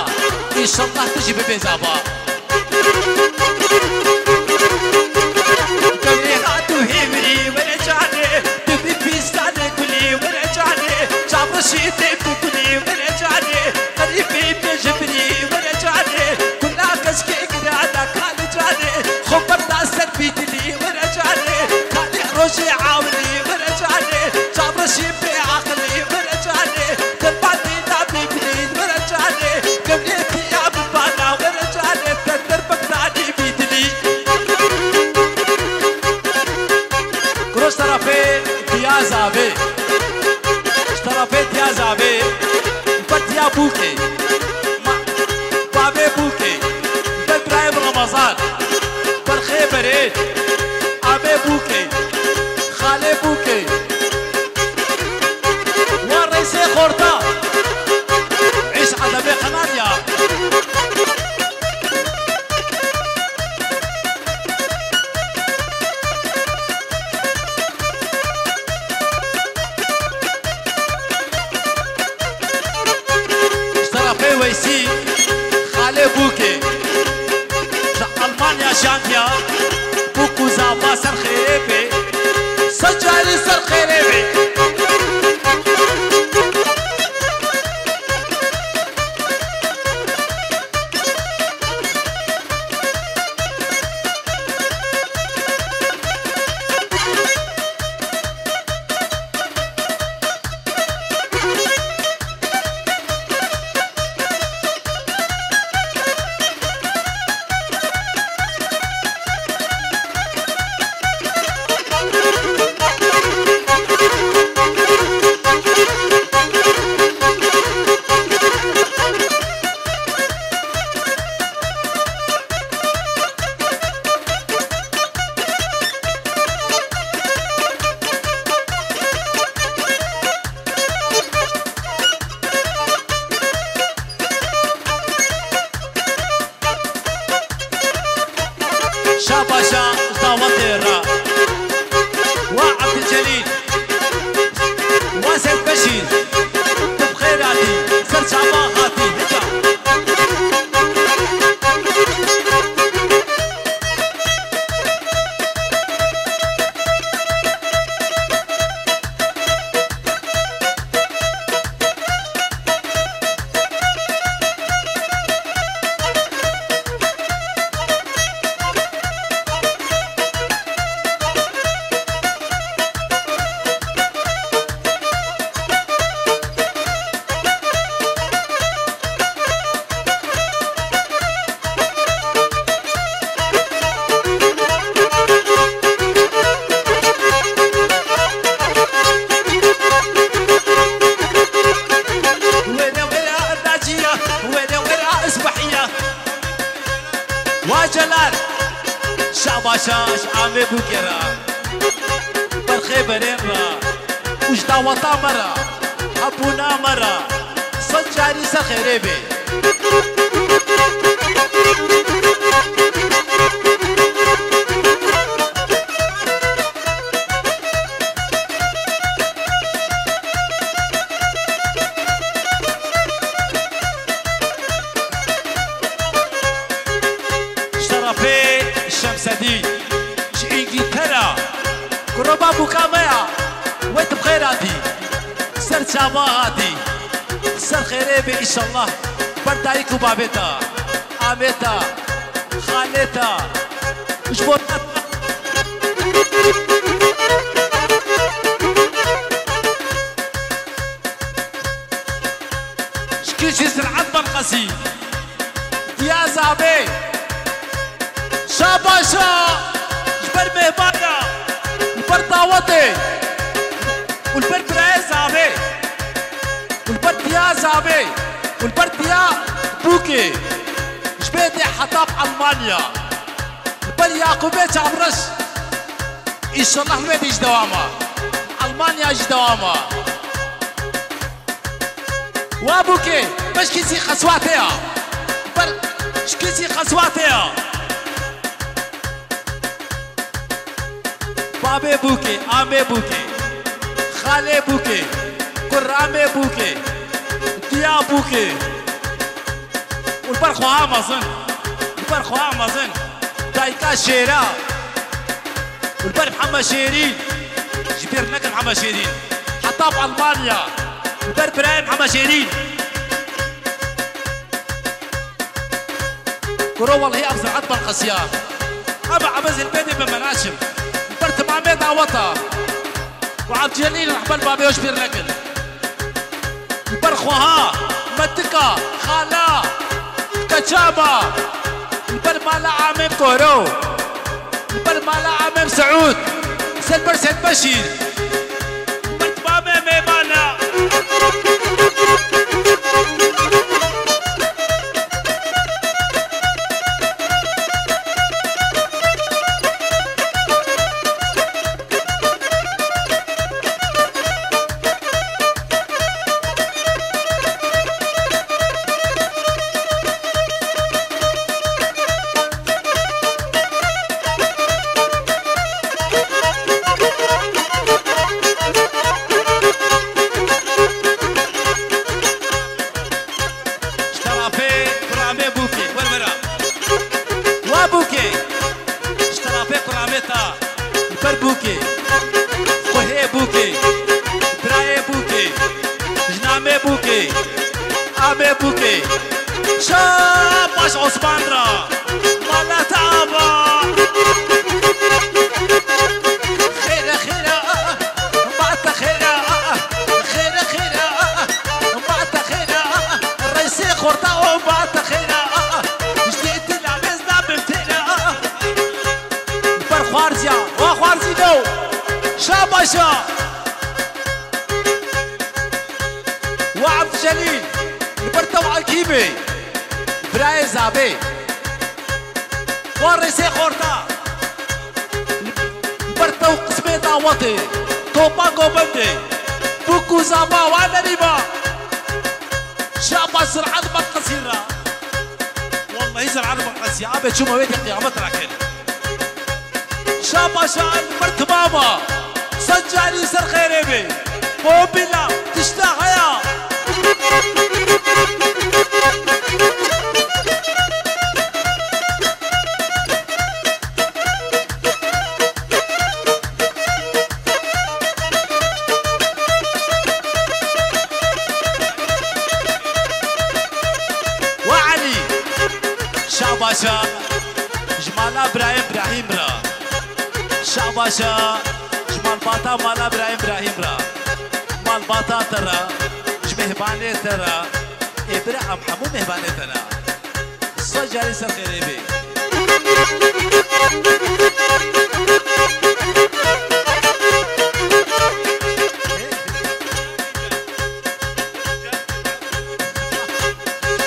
înşallah tu jî bibê zava. Gulê hatû hêvirî were canê, tu bî pîstanê gulî were canê, çavreşî tê tu gulî were canê, qerîbî pê ji birî were canê, gula keşkê gira da kalê canê, xwe berda ser bî dilî were canê, kalê rojê awilî were canê, çavreşî pê aqilî were canê, te badî nabî bilî were canê, gewrê piya bi bala were canê, te derbektanî bî dilî. Kuro ji terefê Diyaz Avê. Ji terefê Diyaz Avê. Betiya Bûkê. Ma-, Bavê Bûkê. Ber Birayê Remezan. Berxê Berê. Amê Bûkê. Xalê Bûkê. Wa Reysê Xorta. Îş Edemê Qenarya. Ji terefê Weysî, Xalê Bûkê, ji Almanya şantiya, Bûk û Zava ser xêrê bê, sed carî ser xêrê bê. Şabaşa dawetê re. Wa Ebdilcelîl. Wa Seyid Beşîr. Tu bi xêr hatî. Ser çava hatî. Hika. Were were naciya, were were isbahiya. Wa Celal, şabaşa ji amê bûkê re, berxê berên re, û ji daweta me re, hebûna me re, sed carî ser xêrê bê. Ji terefê Şemsedîn, ji Îngîltera, kuroba bûka me ya, we tu bi xêr hatî, ser çava hatî, ser xêrê bê înşallah, ber dayik û bavê te, amê te, xalê te, ji bo te. Ji kî jî Sir'et Belqesî, Diyaz Abê, şabaşa ji ber mêhmana, li ber dawetê û li ber birayê Zavê û li ber Diyaz Abê û li ber Diya Bûkê, ji bê dê heta bi Almanya, li ber Yaqûbê Çavriş, înşallah wê dî ji dewama, Almanya jî dewama. Wa bûkê, beşkî zî xeswatê ya. Ber, şkî zî xeswatê ya. Babê bûkê, amê bûkê, xalê bûkê, kuramê bûkê. Ya bûkê. Û li ber xweha mezin. Li ber xweha mezin. Dayika şêra. Û li ber Mihemed Şêrîn. Ji bîr nekin Mihemed Şêrîn. Heta bi Almanya. Li ber birayê Mihemed Şêrîn. Kuro welhî ev ziraet berqesiya. Ev ebez hilbêdê bi me naçim. Li ber timamê daweta. Û Evcelîl rehber babê ji bîr nekin. Li ber xweha, metika, xala, qeçaba, li ber mala Amê Koro, li ber mala Amê Seûd, ser ber Sed Beşîr, li ber timamê mêvana. Ji terafê kuramê bûkê, wer wera. Wa bûkê. Ji terafê kuramê ta. Li ber bûkê. Xwehê bûkê. Birayê bûkê. Jinamê bûkê. Amê bûkê. Şabaş Osman ra. Mala te ava. Xêre xêre. Mate xêra, xêra xêra, mate xêra, reysê xorta o mate xêra, ji dê dila vêz nabim têra. Li ber xwarziya, wa xwarzî do, şabaşa. Wa Evcelîl, li ber tew Ekîmê, birayê Zabê. Wa reysê xorta. Li ber tew qismê dawetê, topa govendê, bûk û zava wa nerîba. Şaba ziraet berqesî ra. Wellehî ziraet berqesî, abê çûme wê de qiyamet rakin. Şaba şa li ber timama, sed carî ser xêrê bê. Mobîla, tişta haya. Wa Elî, şabaşa ji mala birayê Îbrahîm ra. Şabaşa ji malbata mala birayê Îbrahîm ra. Malbata te ra, ji mêhbanê te ra. Ê bira em hemû mêhbanê te ra. Sed carî ser xêrê bê.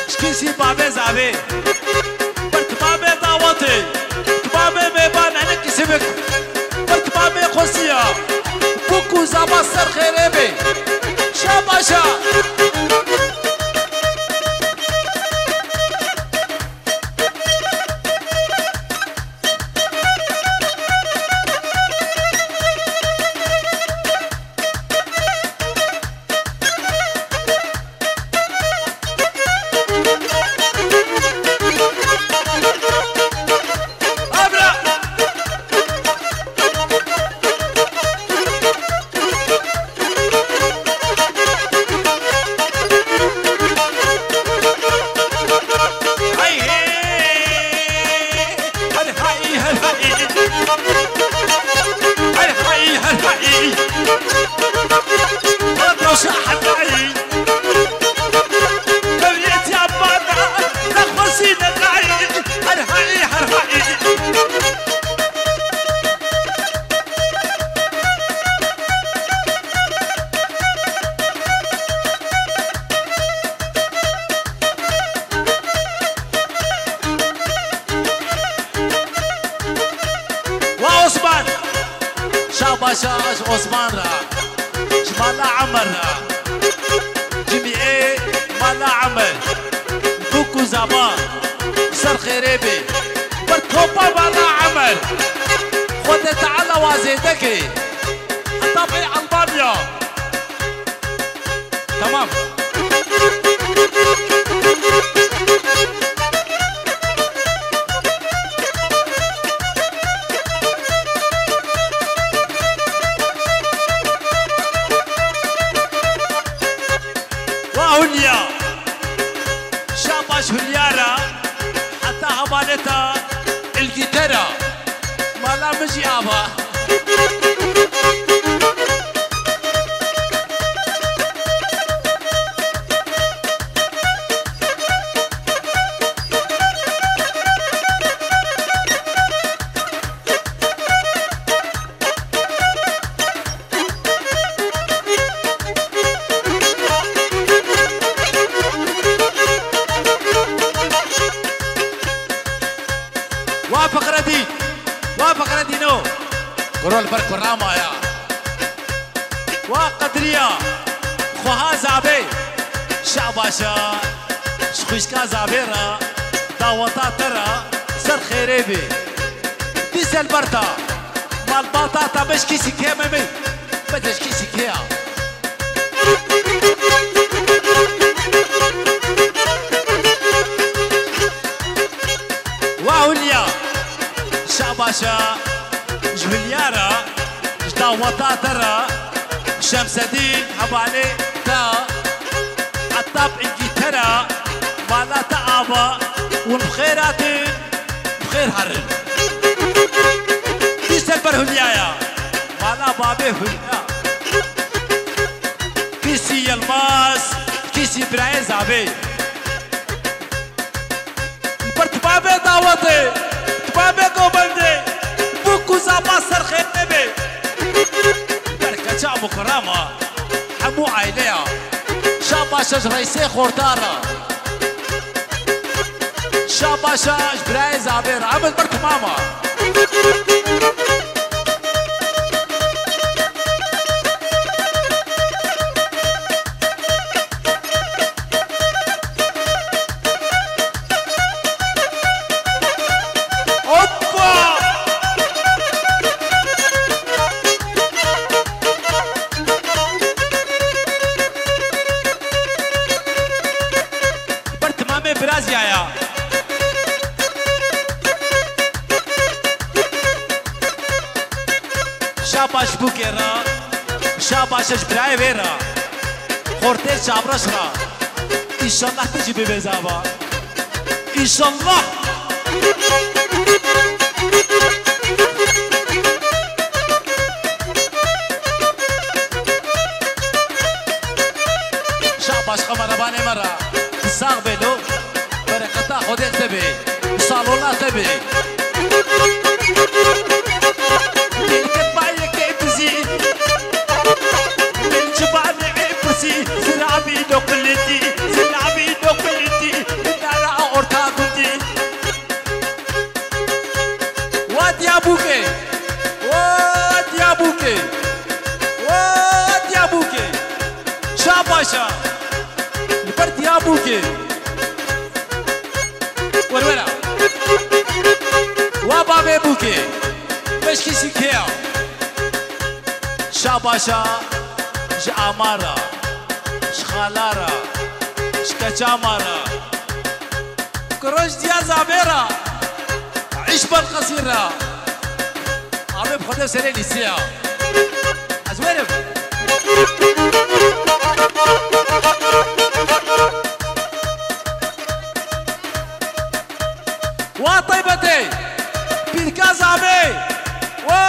Ji kesî babê zavê. Ber timamê dawetê. Timamê mêvan, ene kesî bik. Ber timamê xwesiya. Bûk û zava ser xêrê bê. Şabaşa. Wa Osman! Şabaşa ji Osman ra, ji mala Emer ra, cimîê mala Emer, bûk û zava, ser xêrê bê, ber topa mala Emer, Xwedê Teala wa zêde ke, heta pê Albanya. Tamam. Wa Hulya. Şabaş Hulya ra. Heta hevaleta ilgîtera. Mala min jî ava. Wa Fikredîn, wa Fikredîno. Kuro li ber kurama ya. Wa Qedriya, xweha Zabê. Şabaşa, ji xwişka Zabê re, daweta te re, ser xêrê bê. Dîse li ber ta, malbata te beşkî sîkê me me, bedeşkî sîkê ya. Wa Hulya, şabaşa, ji Hulya re, ji daweta te re, Şemsedîn hevalê te, Etab Îngîtera, mala te ava, hûn bi xêr hatin, bi xêr herin. Dîse li ber Hulyaya, mala babê Hulya. Kîsî Yilmaz, kîsî birayê Zabê. Li ber timamê dawetê, timamê gomendê, bûk û zaba ser xêrê bê. Li ber keça mukrama, hemû aileya. Şabaşa ji reysê xorta re. Şabaşa ji birayê Zabê re. Em li ber timama. Hoppa! Ber timamê biraziyaya. Şabaş bûkê re, şabaş ji birayê wê re. Xortê çavreş re. Înşallah tu jî bibê zava. Înşallah. Şabaş kameramanê me re. Sax bê lo. Bereketa Xwedê te bê. Salona te bê. Dilket bayekê bizî. Dilcibanê ê bizî. Zirabî doqilitî. Zirabî doqilitî. Nara orta gundî. Wa Diyabûkê. Wa Diyabûkê. Wa Diyabûkê. Şabaşa. Li ber Diyabûkê. Werwera. Wa bavê bûkê. Beşkî sîkê ya. Şabaşa ji amara, ji xalara, ji keçamara. Kuroj diya zavêra. Îş bal qesîra. Abê bi xwedê serê lîseya. Ez werim. Wa taybetê. Pîrka zavê. Wa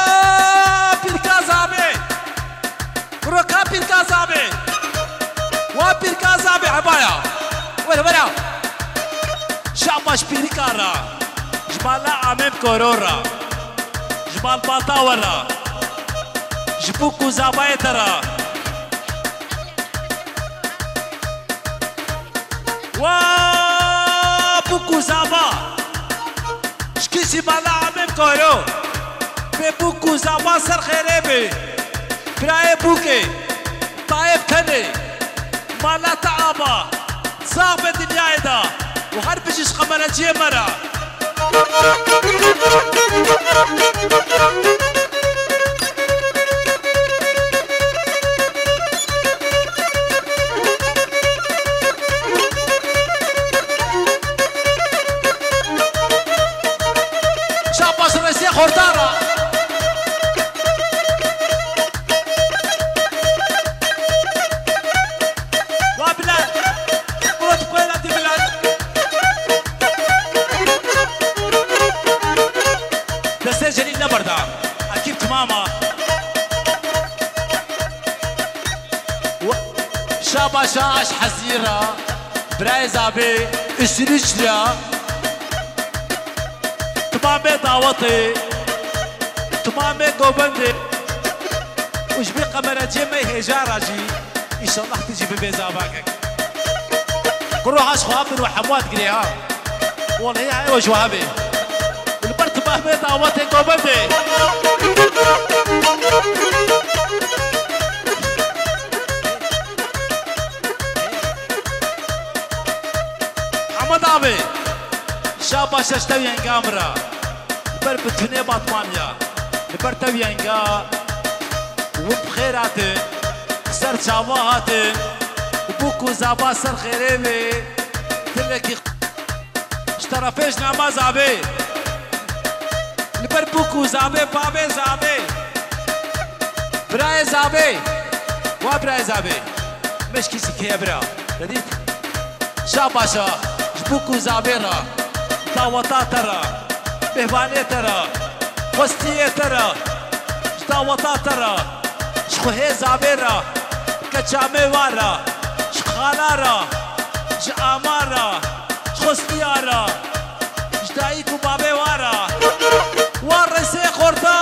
pîrka zavê. Kuro ka pîrka zavê. Wa pîrka zavê hebaya. Were were. Şabaş pîrika ra. Ji mala Amêm Koro ra. Ji malbata we ra. Ji bûk û zabayê te ra. Wa bûk û zava. Ji kîsî mala Amêm Koro. Bê bûk û zava ser xêrê bê. Birayê bûkê. Tayê tenê. Mala te ava. Sax be dinyayê de. Û her bijî ji qemereciyê me re. Sê xorta ra. Wa Bilal. Murat Kuweyla di Bilal. Destê Celîl neberda. Ekîb timam a. Şabaşa aş hezîra. Birayê zabê Üsülüç ra. Timamê dawetê, timamê govendê û ji vê qemereciyê me hêja ra jî, înşallah tu jî bibê zavakek. Kuro haş xwe bin û hemû hat girê ha. Wellehî heye we ji we hebê. Li ber timamê dawetê govendê. Hemû davê. Şabaşa ji tev yenga min ra. Li ber bitunê Batmaniya, li ber tev yenga, hûn bi xêr hatin, ser çava hatin, bûk û zava ser xêrê bê, tilekî ji terefê ji nama zavê, li ber bûk û zavê, bavê zavê, birayê zavê, wa birayê zavê, meşkî sikeye bira, te dît? Şabaşa, ji bûk û zavê re, daweta te re, mêvanê te re, xwestiyê te re, ji daweta te re, ji xwehê zavê re, keça mêva re, ji xala re, ji ama re, ji xwestiya re, ji dayik û bavê wa re, wa rêsê xorta.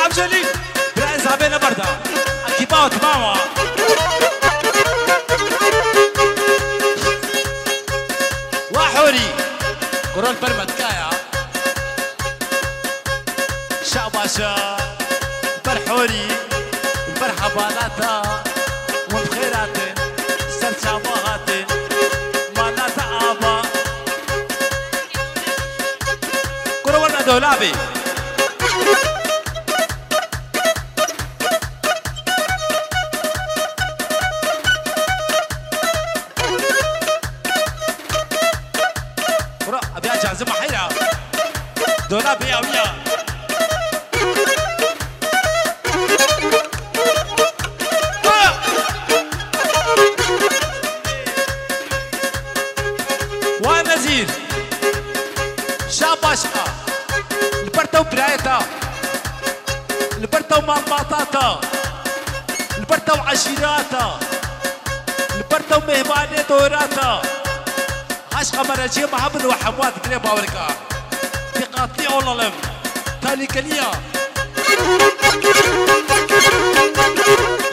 Avcelî, bira ez avê neberda. Ekîba we timam e. Wa horî. Kuro li ber me dikaya. Şabaşa, li ber horî, li ber hevalata, hûn bi xêr hatin, ser çava hatin, malata ava. Kuro werna dolabê. Kuro, ev ya cazî me heyra. Dolabê ya wî ya. Wa Nezîr. Şabaş a. Li ber te û birayê te. Li ber te û malbata te. Li ber te û eşîra te. Li ber te û mêvanê dora te. Haş qemereciyê me hebin û hemû digirê bawerka. Dikkatli olalım. Tehlikeliya.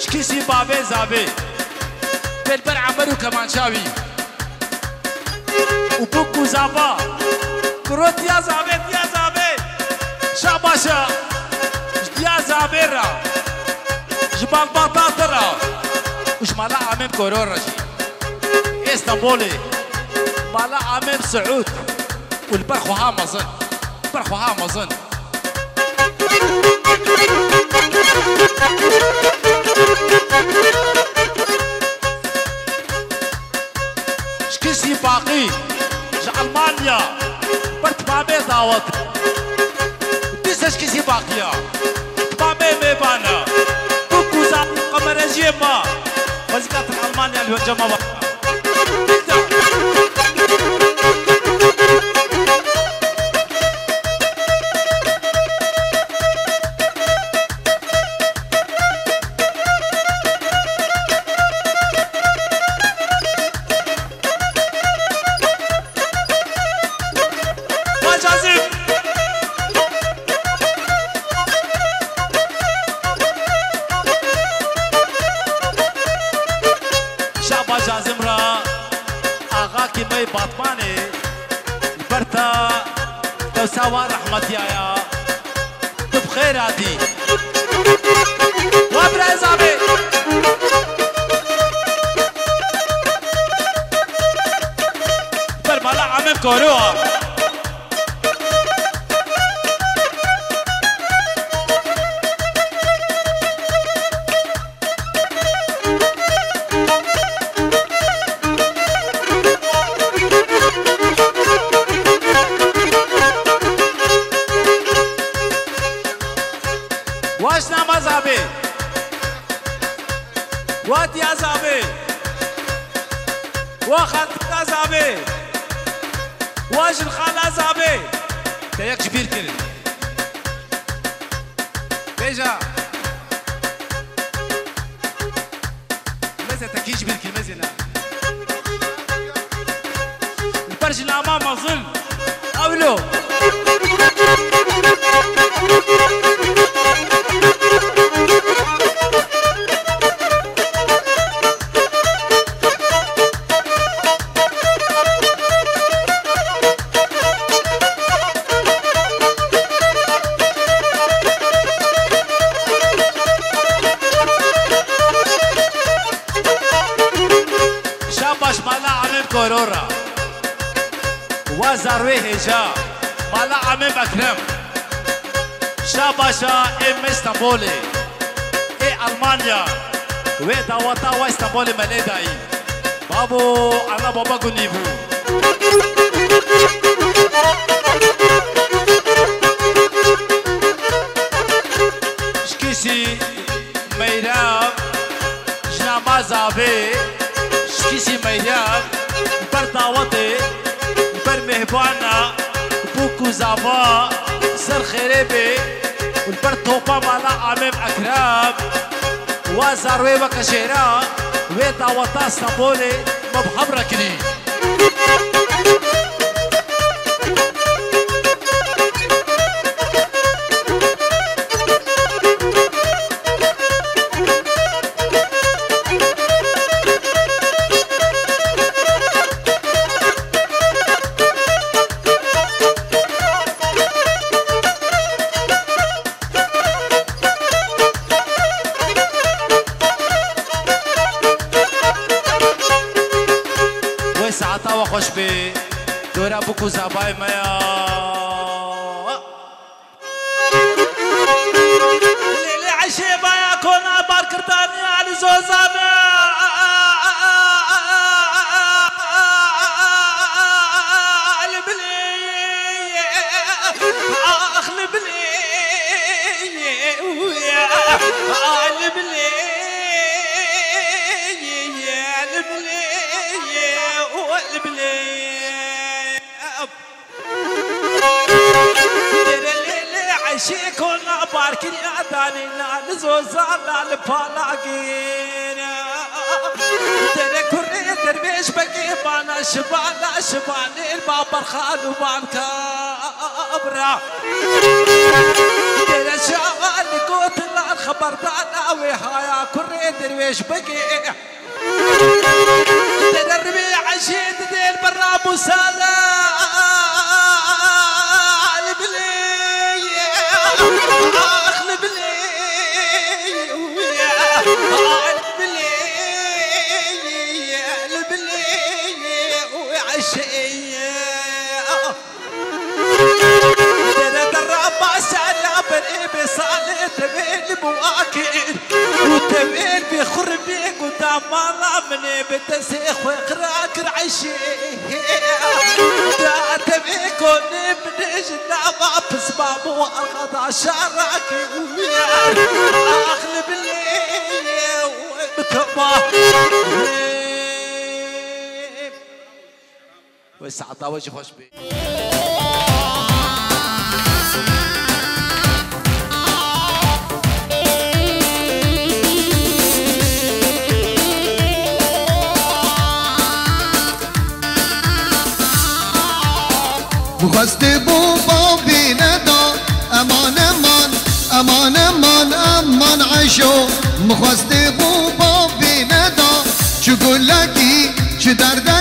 Şkîsî bavê zavê. Belber Emer û kemança wî. Û bûk û zava. Kuro diya zavê, diya zavê. Şabaşa. Ji diya zavê ra. Ji malbata te ra. Û ji mala Amêm Koro ra jî. Ê Stenbolê. Mala Amêm Siûd. Û li ber xweha mezin. Li ber xweha mezin. Şkîsî Baqî ji Almanya ber timamê dawet. Dîsa Şkîsî Baqî ya. Timamê mêvana. Bûk û zava qemereciyê ma. Xwezîka tin Almanya li wencama va. Cazim ra axakî me yê Batmanê li ber te dewsa wan rehmetiya ya. Tu bi xêr hatî. Wa birayê Zabê. Ber mala Amê Koro a. Wa jinama Zabê. Wa diya Zabê. Wa xaltika Zabê. Wa jinxala Zabê. Te yek ji bîr kirin. Bêja. Meze te kî ji bîr kir, meze ne. Li ber jinama mezin. Ewlo. Şabaş mala Amê Koro ra. Wa zarwê hêja. Mala Amê Ekrem. Şabaşa ê me Stenbolê. Ê Almanya. Wê daweta wa Stenbolê me lê dayî. Babo, ana baba gunî bû. Şikîsî Meyrem, jinama Zabê, Şikîsî Meyrem, li ber dawetê, li ber mêhbana, bûk û zava, ser xêrê bê, li ber topa mala Amê Ekrem, wa zarwê weke jêra, wê daweta Stenbolê me bi hev re kirî. Wê saeta we xweş bê. Dora bûk û zabayê me ya. Lê, lê eşê baya kona barkirtaniya li Zozan. Li bilê, ax li bilê, li bilê, li bilê, li bilê. Dere lê lê eşê kona barkiriya danîna li Zozana li Palagîn. Dere kurê dervêş begê bana şibana şibanê ba berxan û ban kabra. Dere şawa li gotinan xeberdana wê haya kurê dervêş begê. Te dervê eşê didêr berra musala. Li bilê, ax li bilê, li bilê, li bilê eşê. Dere derra masala berê bê salê tevê li muakir û tevê bê xurmê guda mala minê bi destê xwe qira kir eşê. Da tevê konê minê ji nava pisma bo arxada şara kir. Ax li bilê bi teva. Wê saeta we jî xweş bê. Xwestê bû bavê neda, eman, eman, eman, eman, eman eşo. Min xwestê bû bavê neda, çi gulekî derde